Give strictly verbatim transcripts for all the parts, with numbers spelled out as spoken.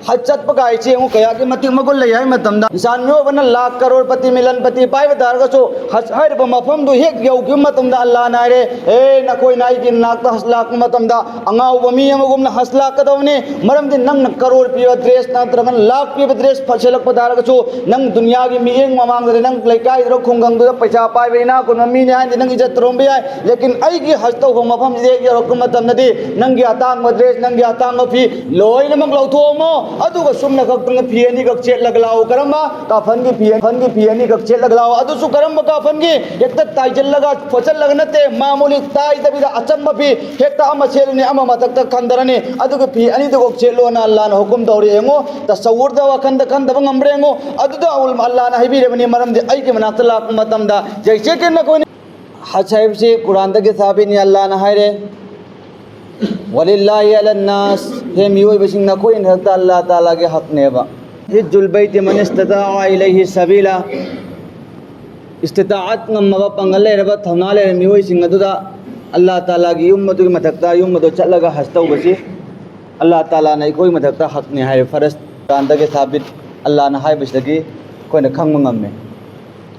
ꯍꯖ ꯆꯠꯄ ꯀꯥꯏꯁꯦ ꯌꯦꯡꯉꯨ, ꯀꯌꯥꯒꯤ ꯃꯇꯤꯛ ꯃꯒꯨꯟ ꯂꯩ ꯍꯥꯏ ꯃꯇꯝꯗ, ꯏꯟꯁꯥꯟ ꯃꯤꯑꯣꯏꯕꯅ ꯂꯥꯛ ꯀꯔꯣꯔ ꯄꯇꯤ, ꯃꯤꯂꯟ ꯄꯇꯤ ꯄꯥꯏꯕ ꯇꯥꯔꯒꯁꯨ, ꯍꯖ ꯍꯥꯏꯔꯤꯕ ꯃꯐꯝꯗꯨ ꯍꯦꯛ ꯌꯧꯈꯤꯕ ꯃꯇꯝꯗ ꯑꯜꯂꯥꯍꯅ ꯍꯥꯏꯔꯦ, "ꯑꯦ, ꯅꯈꯣꯏꯅ ꯑꯩꯒꯤ ꯅꯥꯛꯇ ꯍꯖ ꯂꯥꯛꯄ ꯃꯇꯝꯗ ꯑꯉꯥꯎꯕ ꯃꯤ ꯑꯃꯒꯨꯝꯅ ꯍꯖ ꯂꯥꯛꯀꯗꯕꯅꯤ꯫ ꯃꯔꯝꯗꯤ ꯅꯪꯅ ꯀꯔꯣꯔ ꯄꯤꯕ ꯗ꯭ꯔꯦꯁ ꯅꯠꯇ꯭ꯔꯒꯅ ꯂꯥꯛ ꯄꯤꯕ ꯗ꯭ꯔꯦꯁ ꯁꯦꯠꯂꯛꯄ ꯇꯥꯔꯒꯁꯨ, ꯅꯪ ꯗꯨꯅꯤꯌꯥꯒꯤ ꯃꯤꯠꯌꯦꯡ ꯃꯃꯥꯡꯗꯗꯤ, ꯅꯪ ꯂꯩꯀꯥꯏꯗꯨꯗ, ꯈꯨꯡꯒꯪꯗꯨꯗ ꯄꯩꯁꯥ ꯄꯥꯏꯕ, ꯏꯅꯥꯛ ꯈꯨꯟꯕ ꯃꯤꯅꯤ ꯍꯥꯏꯅꯗꯤ ꯅꯪ ꯏꯖꯠ ꯇꯧꯔꯝꯕ ꯌꯥꯏ꯫ ꯂꯦꯀꯤꯟ ꯑꯩꯒꯤ ꯍꯖ ꯇꯧꯕ ꯃꯐꯝꯁꯤꯗ ꯍꯦꯛ ꯌꯧꯔꯛꯄ ꯃꯇꯝꯗꯗꯤ, ꯅꯪꯒꯤ ꯑꯇꯥꯡꯕ ꯗ꯭ꯔꯦꯁ, ꯅꯪꯒꯤ ꯑꯇꯥꯡꯕ ꯐꯤ ꯂꯣꯏꯅꯃꯛ ꯂꯧꯊꯣꯛꯑꯝꯃꯣ꯫ ꯑꯗꯨꯒ ꯁꯨꯝꯅ ꯈꯛꯇꯪ ꯐꯤ ꯑꯅꯤꯈꯛ ꯁꯦꯠꯂꯒ ꯂꯥꯛꯑꯣ꯫ ꯀꯔꯝꯕ? ꯀꯥꯐꯟꯒꯤ ꯐꯤ, ꯀꯥꯐꯟꯒꯤ ꯐꯤ ꯑꯅꯤꯈꯛ ꯁꯦꯠꯂꯒ ꯂꯥꯛꯑꯣ꯫ ꯑꯗꯨꯁꯨ ꯀꯔꯝꯕ ꯀꯥꯐꯟꯒꯤ? ꯍꯦꯛꯇ ꯇꯥꯏꯁꯤꯜꯂꯒ ꯈꯣꯠꯆꯜꯂꯒ ꯅꯠꯇꯦ, ꯃꯥꯃꯨꯂꯤ ꯇꯥꯏꯗꯕꯤꯗ ꯑꯆꯝꯕ ꯐꯤ, ꯍꯦꯛꯇ ꯑꯃ ꯁꯦꯠꯂꯅꯤ, ꯑꯃ ꯃꯊꯛꯇ ꯈꯟꯊꯔꯅꯤ, ꯑꯗꯨꯒ ꯐꯤ ꯑꯅꯤꯗꯨꯈꯛ ꯁꯦꯠꯂꯣꯅ ꯑꯜꯂꯥꯍꯅ ꯍꯨꯀꯨꯝ ꯇꯧꯔꯤ꯫ ꯌꯦꯡꯉꯣ, ꯇꯁꯧꯋꯨꯔꯗ ꯋꯥꯈꯟꯗ ꯈꯟꯊꯕ ꯉꯝꯕ꯭ꯔꯥ ꯌꯦꯡꯉꯣ꯫ ꯑꯗꯨꯗ ꯑꯜꯂꯥꯍꯅ ꯍꯥꯏꯕꯤꯔꯕꯅꯤ, ꯃꯔꯝꯗꯤ ꯑꯩꯒꯤ ꯃꯅꯥꯛꯇ ꯂꯥꯛꯄ ꯃꯇꯝꯗ ꯖꯩꯁꯦ ꯀꯤ ꯅꯈꯣꯏꯅ ꯍꯖ ꯍꯥꯏꯕꯁꯤ ꯀꯨꯔꯥꯟꯗꯒꯤ ꯁꯥꯕꯤꯠꯅꯤ꯫ ꯑꯜꯂꯥꯍꯅ ꯍꯥꯏꯔꯦ, "ꯋꯂꯤꯜꯂꯥꯍꯤ ꯑꯂꯟꯅꯥꯁ", ꯍꯦ ꯃꯤꯑꯣꯏꯕꯁꯤꯡ, ꯅꯈꯣꯏ ꯃꯊꯛꯇ ꯑꯜꯂꯥꯍ ꯇꯥꯂꯥꯒꯤ ꯍꯛꯅꯦꯕ꯫ "ꯍꯤꯖꯨꯜ ꯕꯩꯇꯤ ꯃꯟ ꯏꯁꯇꯇꯥꯑ ꯏꯂꯩꯍꯤ ꯁꯕꯤꯂꯥ", ꯏꯁꯇꯤꯇꯥꯑꯠ ꯉꯝꯃꯕ, ꯄꯥꯡꯒꯜ ꯂꯩꯔꯕ, ꯊꯧꯅꯥ ꯂꯩꯔꯕ ꯃꯤꯑꯣꯏꯁꯤꯡ ꯑꯗꯨꯗ ꯑꯜꯂꯥꯍ ꯇꯥꯂꯥꯒꯤ ꯌꯨꯝ ꯑꯗꯨꯒꯤ ꯃꯊꯛꯇ, ꯌꯨꯝ ꯑꯗꯨ ꯆꯠꯂꯒ ꯍꯖ ꯇꯧꯕꯁꯤ ꯑꯜꯂꯥꯍ ꯇꯥꯂꯥꯅ ꯑꯩꯈꯣꯏ ꯃꯊꯛꯇ ꯍꯛꯅꯤ ꯍꯥꯏ꯫ ꯐꯔꯁ ꯀꯥꯟꯗꯒꯤ ꯁꯥꯕꯤꯠ ꯑꯜꯂꯥꯍꯅ ꯍꯥꯏꯕꯁꯤꯗꯒꯤ ꯑꯩꯈꯣꯏꯅ ꯈꯪꯕ ꯉꯝꯃꯦ꯫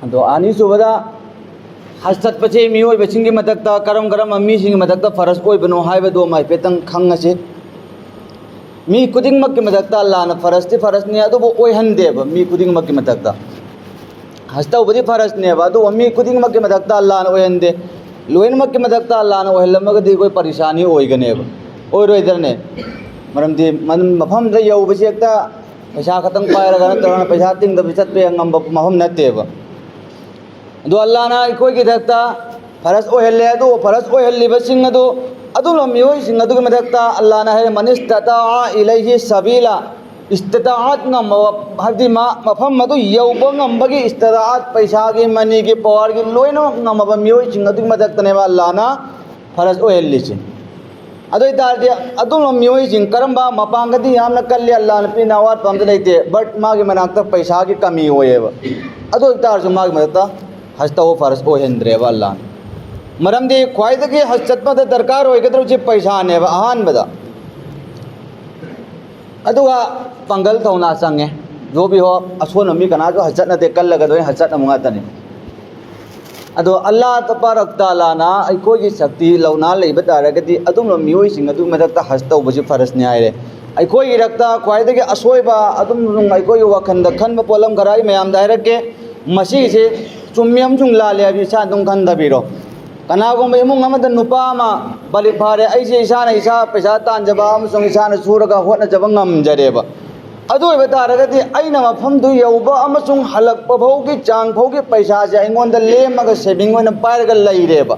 ꯑꯗꯣ ꯑꯅꯤꯁꯨꯕꯗ, ꯍꯖ ꯆꯠꯄꯁꯤ ꯃꯤꯑꯣꯏꯕꯁꯤꯡꯒꯤ ꯃꯊꯛꯇ ꯀꯔꯝ ꯀꯔꯝꯕ ꯃꯤꯁꯤꯡꯒꯤ ꯃꯊꯛꯇ ꯐꯔꯁ ꯑꯣꯏꯕꯅꯣ ꯍꯥꯏꯕꯗꯨ ꯑꯃ ꯍꯥꯏꯐꯦꯠꯇꯪ ꯈꯪꯉꯁꯤ꯫ ꯃꯤ ꯈꯨꯗꯤꯡꯃꯛꯀꯤ ꯃꯊꯛꯇ ꯑꯜꯂꯥꯍꯅ ꯐꯔꯁꯇꯤ ꯐꯔꯁꯅꯤ, ꯑꯗꯨꯕꯨ ꯑꯣꯏꯍꯟꯗꯦꯕ ꯃꯤ ꯈꯨꯗꯤꯡꯃꯛꯀꯤ ꯃꯊꯛꯇ꯫ ꯍꯖ ꯇꯧꯕꯗꯤ ꯐꯔꯁꯅꯦꯕ, ꯑꯗꯨꯕꯨ ꯃꯤ ꯈꯨꯗꯤꯡꯃꯛꯀꯤ ꯃꯊꯛꯇ ꯑꯜꯂꯥꯍꯅ ꯑꯣꯏꯍꯟꯗꯦ꯫ ꯂꯣꯏꯅꯃꯛꯀꯤ ꯃꯊꯛꯇ ꯑꯜꯂꯥꯍꯅ ꯑꯣꯏꯍꯜꯂꯝꯃꯒꯗꯤ ꯑꯩꯈꯣꯏ ꯄꯔꯤꯁꯥꯅꯤ ꯑꯣꯏꯒꯅꯦꯕ, ꯑꯣꯏꯔꯣꯏꯗ꯭ꯔꯅꯦ? ꯃꯔꯝꯗꯤ ꯃꯟ-, ꯃꯐꯝꯗ ꯌꯧꯕꯁꯤ ꯍꯦꯛꯇ ꯄꯩꯁꯥ ꯈꯛꯇꯪ ꯄꯥꯏꯔꯒ ꯅꯠꯇ꯭ꯔꯒꯅ ꯄꯩꯁꯥ ꯇꯤꯡꯗꯕ ꯆꯠꯄ ꯉꯝꯕ ꯃꯐꯝ ꯅꯠꯇꯦꯕ꯫ ꯑꯗꯣ ꯑꯜꯂꯥꯍꯅ ꯑꯩꯈꯣꯏꯒꯤ ꯃꯊꯛꯇ ꯐꯔꯁ ꯑꯣꯏꯍꯜꯂꯦ꯫ ꯑꯗꯨ ꯐꯔꯁ ꯑꯣꯏꯍꯜꯂꯤꯕꯁꯤꯡ ꯑꯗꯨ, ꯑꯗꯨꯝꯕ ꯃꯤꯑꯣꯏꯁꯤꯡ ꯑꯗꯨꯒꯤ ꯃꯊꯛꯇ ꯑꯜꯂꯥꯍꯅ ꯍꯥꯏꯔꯦ, "ꯃꯟ ꯏꯁꯇꯇꯥꯑ ꯏꯂꯩꯍꯤ ꯁꯕꯤꯂꯥ", ꯏꯁꯇꯤꯇꯥꯑꯠ ꯉꯝꯃꯕ, ꯍꯥꯏꯕꯗꯤ ꯃꯥ ꯃꯐꯝ ꯑꯗꯨ ꯌꯧꯕ ꯉꯝꯕꯒꯤ ꯏꯁꯇꯤꯇꯥꯑꯠ, ꯄꯩꯁꯥꯒꯤ, ꯃꯅꯤꯒꯤ, ꯄꯋꯥꯔꯒꯤ ꯂꯣꯏꯅꯃꯛ ꯉꯝꯃꯕ ꯃꯤꯑꯣꯏꯁꯤꯡ ꯑꯗꯨꯒꯤ ꯃꯊꯛꯇꯅꯦꯕ ꯑꯜꯂꯥꯍꯅ ꯐꯔꯁ ꯑꯣꯏꯍꯜꯂꯤꯁꯦ꯫ ꯑꯗꯨ ꯑꯣꯏꯇꯥꯔꯗꯤ, ꯑꯗꯨꯝꯕ ꯃꯤꯑꯣꯏꯁꯤꯡ ꯀꯔꯝꯕ, ꯃꯄꯥꯡꯒꯜꯗꯤ ꯌꯥꯝꯅ ꯀꯜꯂꯤ, ꯑꯜꯂꯥꯍꯅ ꯄꯤꯅ ꯑꯋꯥꯠꯄ ꯑꯝꯇ ꯂꯩꯇꯦ, but ꯃꯥꯒꯤ ꯃꯅꯥꯛꯇ ꯄꯩꯁꯥꯒꯤ ꯀꯃꯤ ꯑꯣꯏꯌꯦꯕ꯫ ꯑꯗꯨ ꯑꯣꯏꯇꯥꯔꯁꯨ ꯃꯥꯒꯤ ꯃꯊꯛꯇ ꯍꯖ ꯇꯧꯕ ꯐꯔꯁ ꯑꯣꯏꯍꯟꯗ꯭ꯔꯦꯕ ꯑꯜꯂꯥꯍꯅ꯫ ꯃꯔꯝꯗꯤ ꯈ꯭ꯋꯥꯏꯗꯒꯤ ꯍꯖ ꯆꯠꯄꯗ ꯗꯔꯀꯥꯔ ꯑꯣꯏꯒꯗꯧꯔꯤꯁꯤ ꯄꯩꯁꯥꯅꯦꯕ꯫ ꯑꯍꯥꯟꯕꯗ ꯑꯗꯨꯒ ꯄꯥꯡꯒꯜ ꯊꯧꯅꯥ ꯆꯪꯉꯦ꯫ ꯖꯣꯕꯤ ꯍꯣ, ꯑꯁꯣꯟꯕ ꯃꯤ ꯀꯅꯥꯁꯨ ꯍꯖꯠꯅꯗꯦ, ꯀꯜꯂꯒ ꯂꯣꯏꯅ ꯍꯖꯠꯅꯕ ꯉꯥꯛꯇꯅꯤ꯫ ꯑꯗꯣ ꯑꯜꯂꯥꯍ ꯇꯕꯥꯔꯛ ꯇꯥꯂꯥꯅ ꯑꯩꯈꯣꯏꯒꯤ ꯁꯛꯇꯤ ꯂꯧꯅꯥ ꯂꯩꯕ ꯇꯥꯔꯒꯗꯤ ꯑꯗꯨꯝꯕ ꯃꯤꯑꯣꯏꯁꯤꯡ ꯑꯗꯨꯒꯤ ꯃꯊꯛꯇ ꯍꯖ ꯇꯧꯕꯁꯤ ꯐꯔꯖꯅꯤ ꯍꯥꯏꯔꯦ꯫ ꯑꯩꯈꯣꯏꯒꯤ ꯏꯔꯛꯇ ꯈ꯭ꯋꯥꯏꯗꯒꯤ ꯑꯁꯣꯏꯕ ꯑꯗꯨꯝ ꯑꯩꯈꯣꯏꯒꯤ ꯋꯥꯈꯜꯗ ꯈꯟꯕ ꯄꯣꯠꯂꯝ ꯈꯔ ꯑꯩ ꯃꯌꯥꯝꯗ ꯍꯥꯏꯔꯛꯀꯦ꯫ ꯃꯁꯤꯒꯤꯁꯦ ꯆꯨꯝꯃꯤ ꯑꯃꯁꯨꯡ ꯂꯥꯜꯂꯤ ꯍꯥꯏꯕꯁꯤ ꯏꯁꯥꯅ ꯑꯗꯨꯝ ꯈꯟꯊꯕꯤꯔꯣ꯫ ꯀꯅꯥꯒꯨꯝꯕ ꯏꯃꯨꯡ ꯑꯃꯗ ꯅꯨꯄꯥ ꯑꯃ ꯕꯥꯂꯤꯛ ꯐꯥꯔꯦ, ꯑꯩꯁꯦ ꯏꯁꯥꯅ ꯏꯁꯥ ꯄꯩꯁꯥ ꯇꯥꯟꯖꯕ ꯑꯃꯁꯨꯡ ꯏꯁꯥꯅ ꯁꯨꯔꯒ ꯍꯣꯠꯅꯖꯕ ꯉꯝꯖꯔꯦꯕ꯫ ꯑꯗꯨ ꯑꯣꯏꯕ ꯇꯥꯔꯒꯗꯤ ꯑꯩꯅ ꯃꯐꯝꯗꯨ ꯌꯧꯕ ꯑꯃꯁꯨꯡ ꯍꯜꯂꯛꯄ ꯐꯥꯎꯒꯤ ꯆꯥꯡ ꯐꯥꯎꯒꯤ ꯄꯩꯁꯥꯁꯦ ꯑꯩꯉꯣꯟꯗ ꯂꯦꯝꯃꯒ ꯁꯦꯚꯤꯡ ꯑꯣꯏꯅ ꯄꯥꯏꯔꯒ ꯂꯩꯔꯦꯕ꯫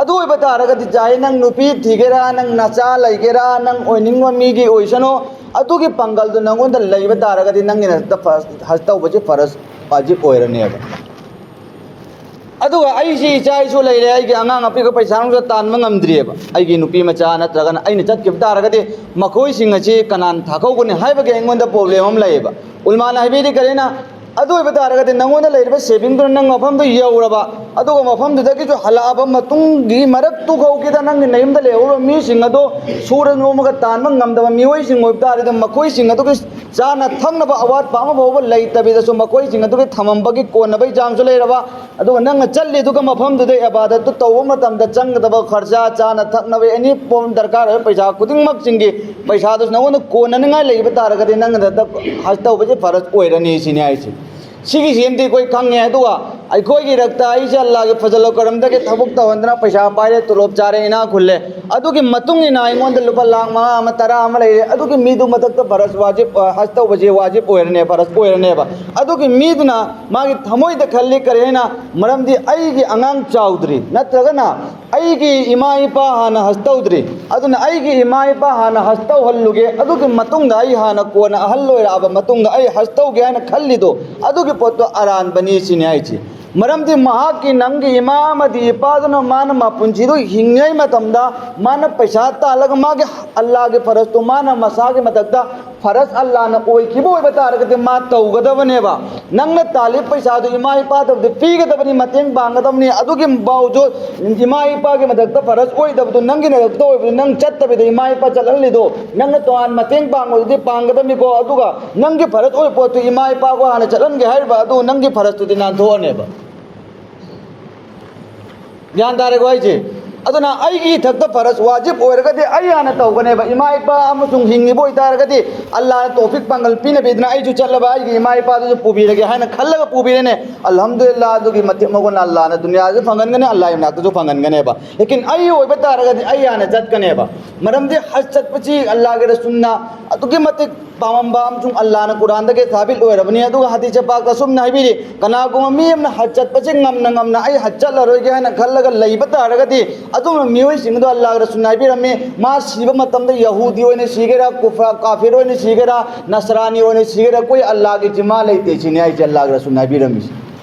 ꯑꯗꯨ ꯑꯣꯏꯕ ꯇꯥꯔꯒꯗꯤ ꯆꯥꯍꯦ ꯅꯪ ꯅꯨꯄꯤ ꯊꯤꯒꯦꯔꯥ, ꯅꯪ ꯅꯆꯥ ꯂꯩꯒꯦꯔꯥ, ꯅꯪ ꯑꯣꯏꯅꯤꯡꯕ ꯃꯤꯒꯤ ꯑꯣꯏꯁꯅꯨ, ꯑꯗꯨꯒꯤ ꯄꯥꯡꯒꯜꯗꯨ ꯅꯪꯉꯣꯟꯗ ꯂꯩꯕ ꯇꯥꯔꯒꯗꯤ ꯅꯪꯒꯤ ꯅꯊꯛꯇ ꯐꯔꯖ, ꯍꯖ ꯇꯧꯕꯁꯤ ꯐꯔꯖ ꯋꯥꯖꯤꯕ ꯑꯣꯏꯔꯅꯦꯕ꯫ ꯑꯗꯨꯒ ꯑꯩꯁꯤ ꯏꯆꯥ ꯏꯁꯨ ꯂꯩꯔꯦ, ꯑꯩꯒꯤ ꯑꯉꯥꯡ ꯑꯄꯤꯛꯄ ꯄꯩꯁꯥ ꯅꯨꯡꯁꯥ ꯇꯥꯟꯕ ꯉꯝꯗ꯭ꯔꯤꯑꯕ, ꯑꯩꯒꯤ ꯅꯨꯄꯤ ꯃꯆꯥ ꯅꯠꯇ꯭ꯔꯒꯅ ꯑꯩꯅ ꯆꯠꯈꯤꯕ ꯇꯥꯔꯒꯗꯤ ꯃꯈꯣꯏꯁꯤꯡ ꯑꯁꯤ ꯀꯅꯥꯅ ꯊꯥꯛꯍꯧꯒꯅꯤ ꯍꯥꯏꯕꯒꯤ ꯑꯩꯉꯣꯟꯗ ꯄ꯭ꯔꯣꯕ꯭ꯂꯦꯝ ꯑꯃ ꯂꯩꯌꯦꯕ꯫ ꯎꯂꯃꯥꯅ ꯍꯥꯏꯕꯤꯔꯤ ꯀꯔꯤꯅ, ꯑꯗꯨ ꯑꯣꯏꯕ ꯇꯥꯔꯒꯗꯤ ꯅꯪꯉꯣꯟꯗ ꯂꯩꯔꯤꯕ ꯁꯦꯚꯤꯡꯗꯨꯅ ꯅꯪ ꯃꯐꯝꯗꯨ ꯌꯧꯔꯕ, ꯑꯗꯨꯒ ꯃꯐꯝꯗꯨꯗꯒꯤꯁꯨ ꯍꯜꯂꯛꯑꯕ ꯃꯇꯨꯡꯒꯤ ꯃꯔꯛꯇꯨ ꯐꯥꯎꯒꯤꯗ ꯅꯪꯒꯤ ꯅꯌꯨꯝꯗ ꯂꯩꯍꯧꯔꯤꯕ ꯃꯤꯁꯤꯡ ꯑꯗꯣ ꯁꯨꯔ ꯅꯣꯝꯃꯒ ꯇꯥꯟꯕ ꯉꯝꯗꯕ ꯃꯤꯑꯣꯏꯁꯤꯡ ꯑꯣꯏꯕ ꯇꯥꯔꯒꯗꯤ ꯃꯈꯣꯏꯁꯤꯡ ꯑꯗꯨꯒꯤ ꯆꯥꯅ ꯊꯛꯅꯕ ꯑꯋꯥꯠꯄ ꯑꯃ ꯐꯥꯎꯕ ꯂꯩꯇꯕꯤꯗꯁꯨ ꯃꯈꯣꯏꯁꯤꯡ ꯑꯗꯨꯒꯤ ꯊꯝꯃꯝꯕꯒꯤ ꯀꯣꯟꯅꯕꯒꯤ ꯆꯥꯡꯁꯨ ꯂꯩꯔꯕ, ꯑꯗꯨꯒ ꯅꯪꯅ ꯆꯠꯂꯤꯗꯨꯒ ꯃꯐꯝꯗꯨꯗ ꯏꯕꯥꯗꯠꯇꯨ ꯇꯧꯕ ꯃꯇꯝꯗ ꯆꯪꯒꯗꯕ ꯈꯔꯆꯥ, ꯆꯥꯅ ꯊꯛꯅꯕ, ꯑꯦꯅꯤ ꯐꯣꯝ ꯗꯔꯀꯥꯔ ꯑꯣꯏꯕ ꯄꯩꯁꯥ ꯈꯨꯗꯤꯡꯃꯛꯁꯤꯡꯒꯤ ꯄꯩꯁꯥꯗꯨꯁꯨ ꯅꯉꯣꯟꯗ ꯀꯣꯟꯅꯅꯤꯡꯉꯥꯏ ꯂꯩꯕ ꯇꯥꯔꯒꯗꯤ ꯅꯪꯅ ꯍꯖ ꯇꯧꯕꯁꯦ ꯐꯔꯖ ꯑꯣꯏꯔꯅꯤ ꯁꯤꯅꯤ ꯍꯥꯏꯁꯦ꯫ ꯁꯤꯒꯤꯁꯤꯃꯗꯤ ꯑꯩꯈꯣꯏ ꯈꯪꯉꯦ꯫ ꯑꯗꯨꯒ ꯑꯩꯈꯣꯏꯒꯤ ꯏꯔꯛꯇ ꯑꯩꯁꯦ ꯑꯜꯂꯥꯍꯒꯤ ꯐꯖꯜ ꯀꯔꯝꯗꯒꯤ ꯊꯕꯛ ꯇꯧꯍꯟꯗꯅ ꯄꯩꯁꯥ ꯄꯥꯏꯔꯦ, ꯇꯣꯂꯣꯞ ꯆꯥꯔꯦ, ꯏꯅꯥꯛ ꯈꯨꯜꯂꯦ, ꯑꯗꯨꯒꯤ ꯃꯇꯨꯡ ꯏꯟꯅ ꯑꯩꯉꯣꯟꯗ ꯂꯨꯄꯥ ꯂꯥꯈ ꯃꯉꯥ ꯑꯃ, ꯇꯔꯥ ꯑꯃ ꯂꯩꯔꯦ, ꯑꯗꯨꯒꯤ ꯃꯤꯗꯨ ꯃꯊꯛꯇ ꯐꯔꯖ ꯋꯥꯖꯤꯕ, ꯑ, ꯍꯖ ꯇꯧꯕꯁꯦ ꯋꯥꯖꯤꯕ ꯑꯣꯏꯔꯅꯦ, ꯐꯔꯖ ꯑꯣꯏꯔꯅꯦꯕ꯫ ꯑꯗꯨꯒꯤ ꯃꯤꯗꯨꯅ ꯃꯥꯒꯤ ꯊꯃꯣꯏꯗ ꯈꯜꯂꯤ ꯀꯔꯤ ꯍꯥꯏꯅ, ꯃꯔꯝꯗꯤ ꯑꯩꯒꯤ ꯑꯉꯥꯡ ꯆꯥꯎꯗ꯭ꯔꯤ, ꯅꯠꯇ꯭ꯔꯒꯅ ꯑꯩꯒꯤ ꯏꯃꯥ ꯏꯄꯥ ꯍꯥꯟꯅ ꯍꯖ ꯇꯧꯗ꯭ꯔꯤ, ꯑꯗꯨꯅ ꯑꯩꯒꯤ ꯏꯃꯥ ꯏꯄꯥ ꯍꯥꯟꯅ ꯍꯖ ꯇꯧꯍꯜꯂꯨꯒꯦ, ꯑꯗꯨꯒꯤ ꯃꯇꯨꯡꯗ ꯑꯩ ꯍꯥꯟꯅ ꯀꯣꯟꯅ ꯑꯍꯜ ꯑꯣꯏꯔꯛꯑꯕ ꯃꯇꯨꯡꯗ ꯑꯩ ꯍꯖ ꯇꯧꯒꯦ ꯍꯥꯏꯅ ꯈꯜꯂꯤꯗꯣ, ꯑꯗꯨꯒꯤ ꯄꯣꯠꯇꯣ ꯑꯔꯥꯟꯕꯅꯤ ꯁꯤꯅꯤ ꯍꯥꯏꯁꯦ꯫ ꯃꯔꯝꯗꯤ ꯃꯍꯥꯛꯀꯤ, ꯅꯪꯒꯤ ꯏꯃꯥ ꯑꯃꯗꯤ ꯏꯄꯥꯗꯨꯅ ꯃꯥꯅ ꯃꯄꯨꯟꯁꯤꯗꯨ ꯍꯤꯡꯂꯤꯉꯩ ꯃꯇꯝꯗ ꯃꯥꯅ ꯄꯩꯁꯥ ꯇꯥꯜꯂꯒ ꯃꯥꯒꯤ ꯑꯜꯂꯥꯒꯤ ꯐꯔꯖꯇꯨ ꯃꯥꯅ ꯃꯁꯥꯒꯤ ꯃꯊꯛꯇ ꯐꯔꯖ ꯑꯜꯂꯥꯅ ꯑꯣꯏꯈꯤꯕ ꯑꯣꯏꯕ ꯇꯥꯔꯒꯗꯤ ꯃꯥ ꯇꯧꯒꯗꯕꯅꯦꯕ꯫ ꯅꯪꯅ ꯇꯥꯜꯂꯤꯕ ꯄꯩꯁꯥꯗꯨ ꯏꯃꯥ ꯏꯄꯥꯗꯕꯨꯗꯤ ꯄꯤꯒꯗꯕꯅꯤ, ꯃꯇꯦꯡ ꯄꯥꯡꯒꯗꯕꯅꯤ꯫ ꯑꯗꯨꯒꯤ ꯕꯥꯎꯖꯨ ꯏꯃꯥ ꯏꯄꯥꯒꯤ ꯃꯊꯛꯇ ꯐꯔꯖ ꯑꯣꯏꯗꯕꯗꯨ ꯅꯪꯒꯤ ꯅꯊꯛꯇ ꯑꯣꯏꯕꯗꯨ ꯅꯪ ꯆꯠꯇꯕꯤꯗ ꯏꯃꯥ ꯏꯄꯥ ꯆꯠꯍꯜꯂꯤꯗꯣ, ꯅꯪꯅ ꯇꯣꯉꯥꯟ ꯃꯇꯦꯡ ꯄꯥꯡꯕꯗꯨꯗꯤ ꯄꯥꯡꯒꯗꯕꯅꯤꯀꯣ꯫ ꯑꯗꯨꯒ ꯅꯪꯒꯤ ꯐꯔꯖ ꯑꯣꯏꯕ ꯄꯣꯠꯇꯨ ꯏꯃꯥ ꯏꯄꯥꯒ ꯍꯥꯟꯅ ꯆꯠꯍꯟꯒꯦ ꯍꯥꯏꯔꯤꯕ ꯑꯗꯨ ꯅꯪꯒꯤ ꯐꯔꯖꯇꯨꯗꯤ ꯅꯥꯟꯊꯣꯛꯑꯅꯦꯕ꯫ ꯒ꯭ꯌꯥꯟ ꯇꯥꯔꯦꯀꯣ ꯑꯩꯁꯦ? ꯑꯗꯨꯅ ꯑꯩꯒꯤ ꯏꯊꯛꯇ ꯐꯔꯖ ꯋꯥꯖꯤꯕ ꯑꯣꯏꯔꯒꯗꯤ ꯑꯩ ꯍꯥꯟꯅ ꯇꯧꯒꯅꯦꯕ꯫ ꯏꯃꯥ ꯏꯄꯥ ꯑꯃꯁꯨꯡ ꯍꯤꯡꯉꯤꯕ ꯑꯣꯏꯇꯥꯔꯒꯗꯤ ꯑꯜꯂꯥꯅ ꯇꯧꯐꯤꯛ ꯄꯥꯡꯒꯜ ꯄꯤꯅꯕꯤꯗꯅ ꯑꯩꯁꯨ ꯆꯠꯂꯕ ꯑꯩꯒꯤ ꯏꯃꯥ ꯏꯄꯥꯗꯨꯁꯨ ꯄꯨꯕꯤꯔꯒꯦ ꯍꯥꯏꯅ ꯈꯜꯂꯒ ꯄꯨꯕꯤꯔꯦꯅꯦ꯫ ꯑꯜꯍꯝꯗꯨꯂꯤꯜꯂꯥ, ꯑꯗꯨꯒꯤ ꯃꯇꯤꯛ ꯃꯒꯨꯟ ꯑꯜꯂꯥꯅ ꯗꯨꯅꯤꯌꯥꯁꯨ ꯐꯪꯍꯟꯒꯅꯤ, ꯑꯜꯂꯥꯒꯤ ꯃꯅꯥꯛꯇꯁꯨ ꯐꯪꯍꯟꯒꯅꯦꯕ꯫ ꯂꯦꯀꯤꯟ ꯑꯩ ꯑꯣꯏꯕ ꯇꯥꯔꯒꯗꯤ ꯑꯩ ꯍꯥꯟꯅ ꯆꯠꯀꯅꯦꯕ꯫ ꯃꯔꯝꯗꯤ ꯍꯖ ꯆꯠꯄꯁꯤ ꯑꯜꯂꯥꯒꯤ ꯔꯁꯨꯜꯅ ꯑꯗꯨꯛꯀꯤ ꯃꯇꯤꯛ ꯄꯥꯝꯃꯝꯕ ꯑꯃꯁꯨꯡ ꯑꯜꯂꯥꯅ ꯀꯨꯔꯥꯟꯗꯒꯤ ꯁꯥꯕꯤꯠ ꯑꯣꯏꯔꯕꯅꯤ꯫ ꯑꯗꯨꯒ ꯍꯗꯤꯁ ꯄꯥꯛꯇ ꯑꯁꯨꯝꯅ ꯍꯥꯏꯕꯤꯔꯤ, ꯀꯅꯥꯒꯨꯝꯕ ꯃꯤ ꯑꯃꯅ ꯍꯖ ꯆꯠꯄꯁꯦ ꯉꯝꯅ ꯉꯝꯅ ꯑꯩ ꯍꯖ ꯆꯠꯂꯔꯣꯏꯒꯦ ꯍꯥꯏꯅ ꯈꯜꯂꯒ ꯂꯩꯕ ꯇꯥꯔꯒꯗꯤ, ꯑꯗꯨꯒꯨꯝꯕ ꯃꯤꯑꯣꯏꯁꯤꯡ ꯑꯗꯣ ꯑꯜꯂꯥꯍ ꯔꯁꯨꯜꯅ ꯍꯥꯏꯕꯤꯔꯝꯃꯤ, ꯃꯥ ꯁꯤꯕ ꯃꯇꯝꯗ ꯌꯍꯨꯗꯤ ꯑꯣꯏꯅ ꯁꯤꯒꯦꯔꯥ, ꯀꯨꯐꯥ, ꯀꯥꯐꯤꯔ ꯑꯣꯏꯅ ꯁꯤꯒꯦꯔꯥ, ꯅꯁꯔꯥꯅꯤ ꯑꯣꯏꯅ ꯁꯤꯒꯦꯔꯥ, ꯀꯣꯏ ꯑꯜꯂꯥꯍꯒꯤ ꯖꯤꯃꯥ ꯂꯩꯇꯦ ꯁꯤꯅꯤ ꯍꯥꯏꯁꯦ ꯑꯜꯂꯥꯍ ꯔꯁꯨꯜꯅ ꯍꯥꯏꯕꯤꯔꯝꯃꯤꯁꯦ꯫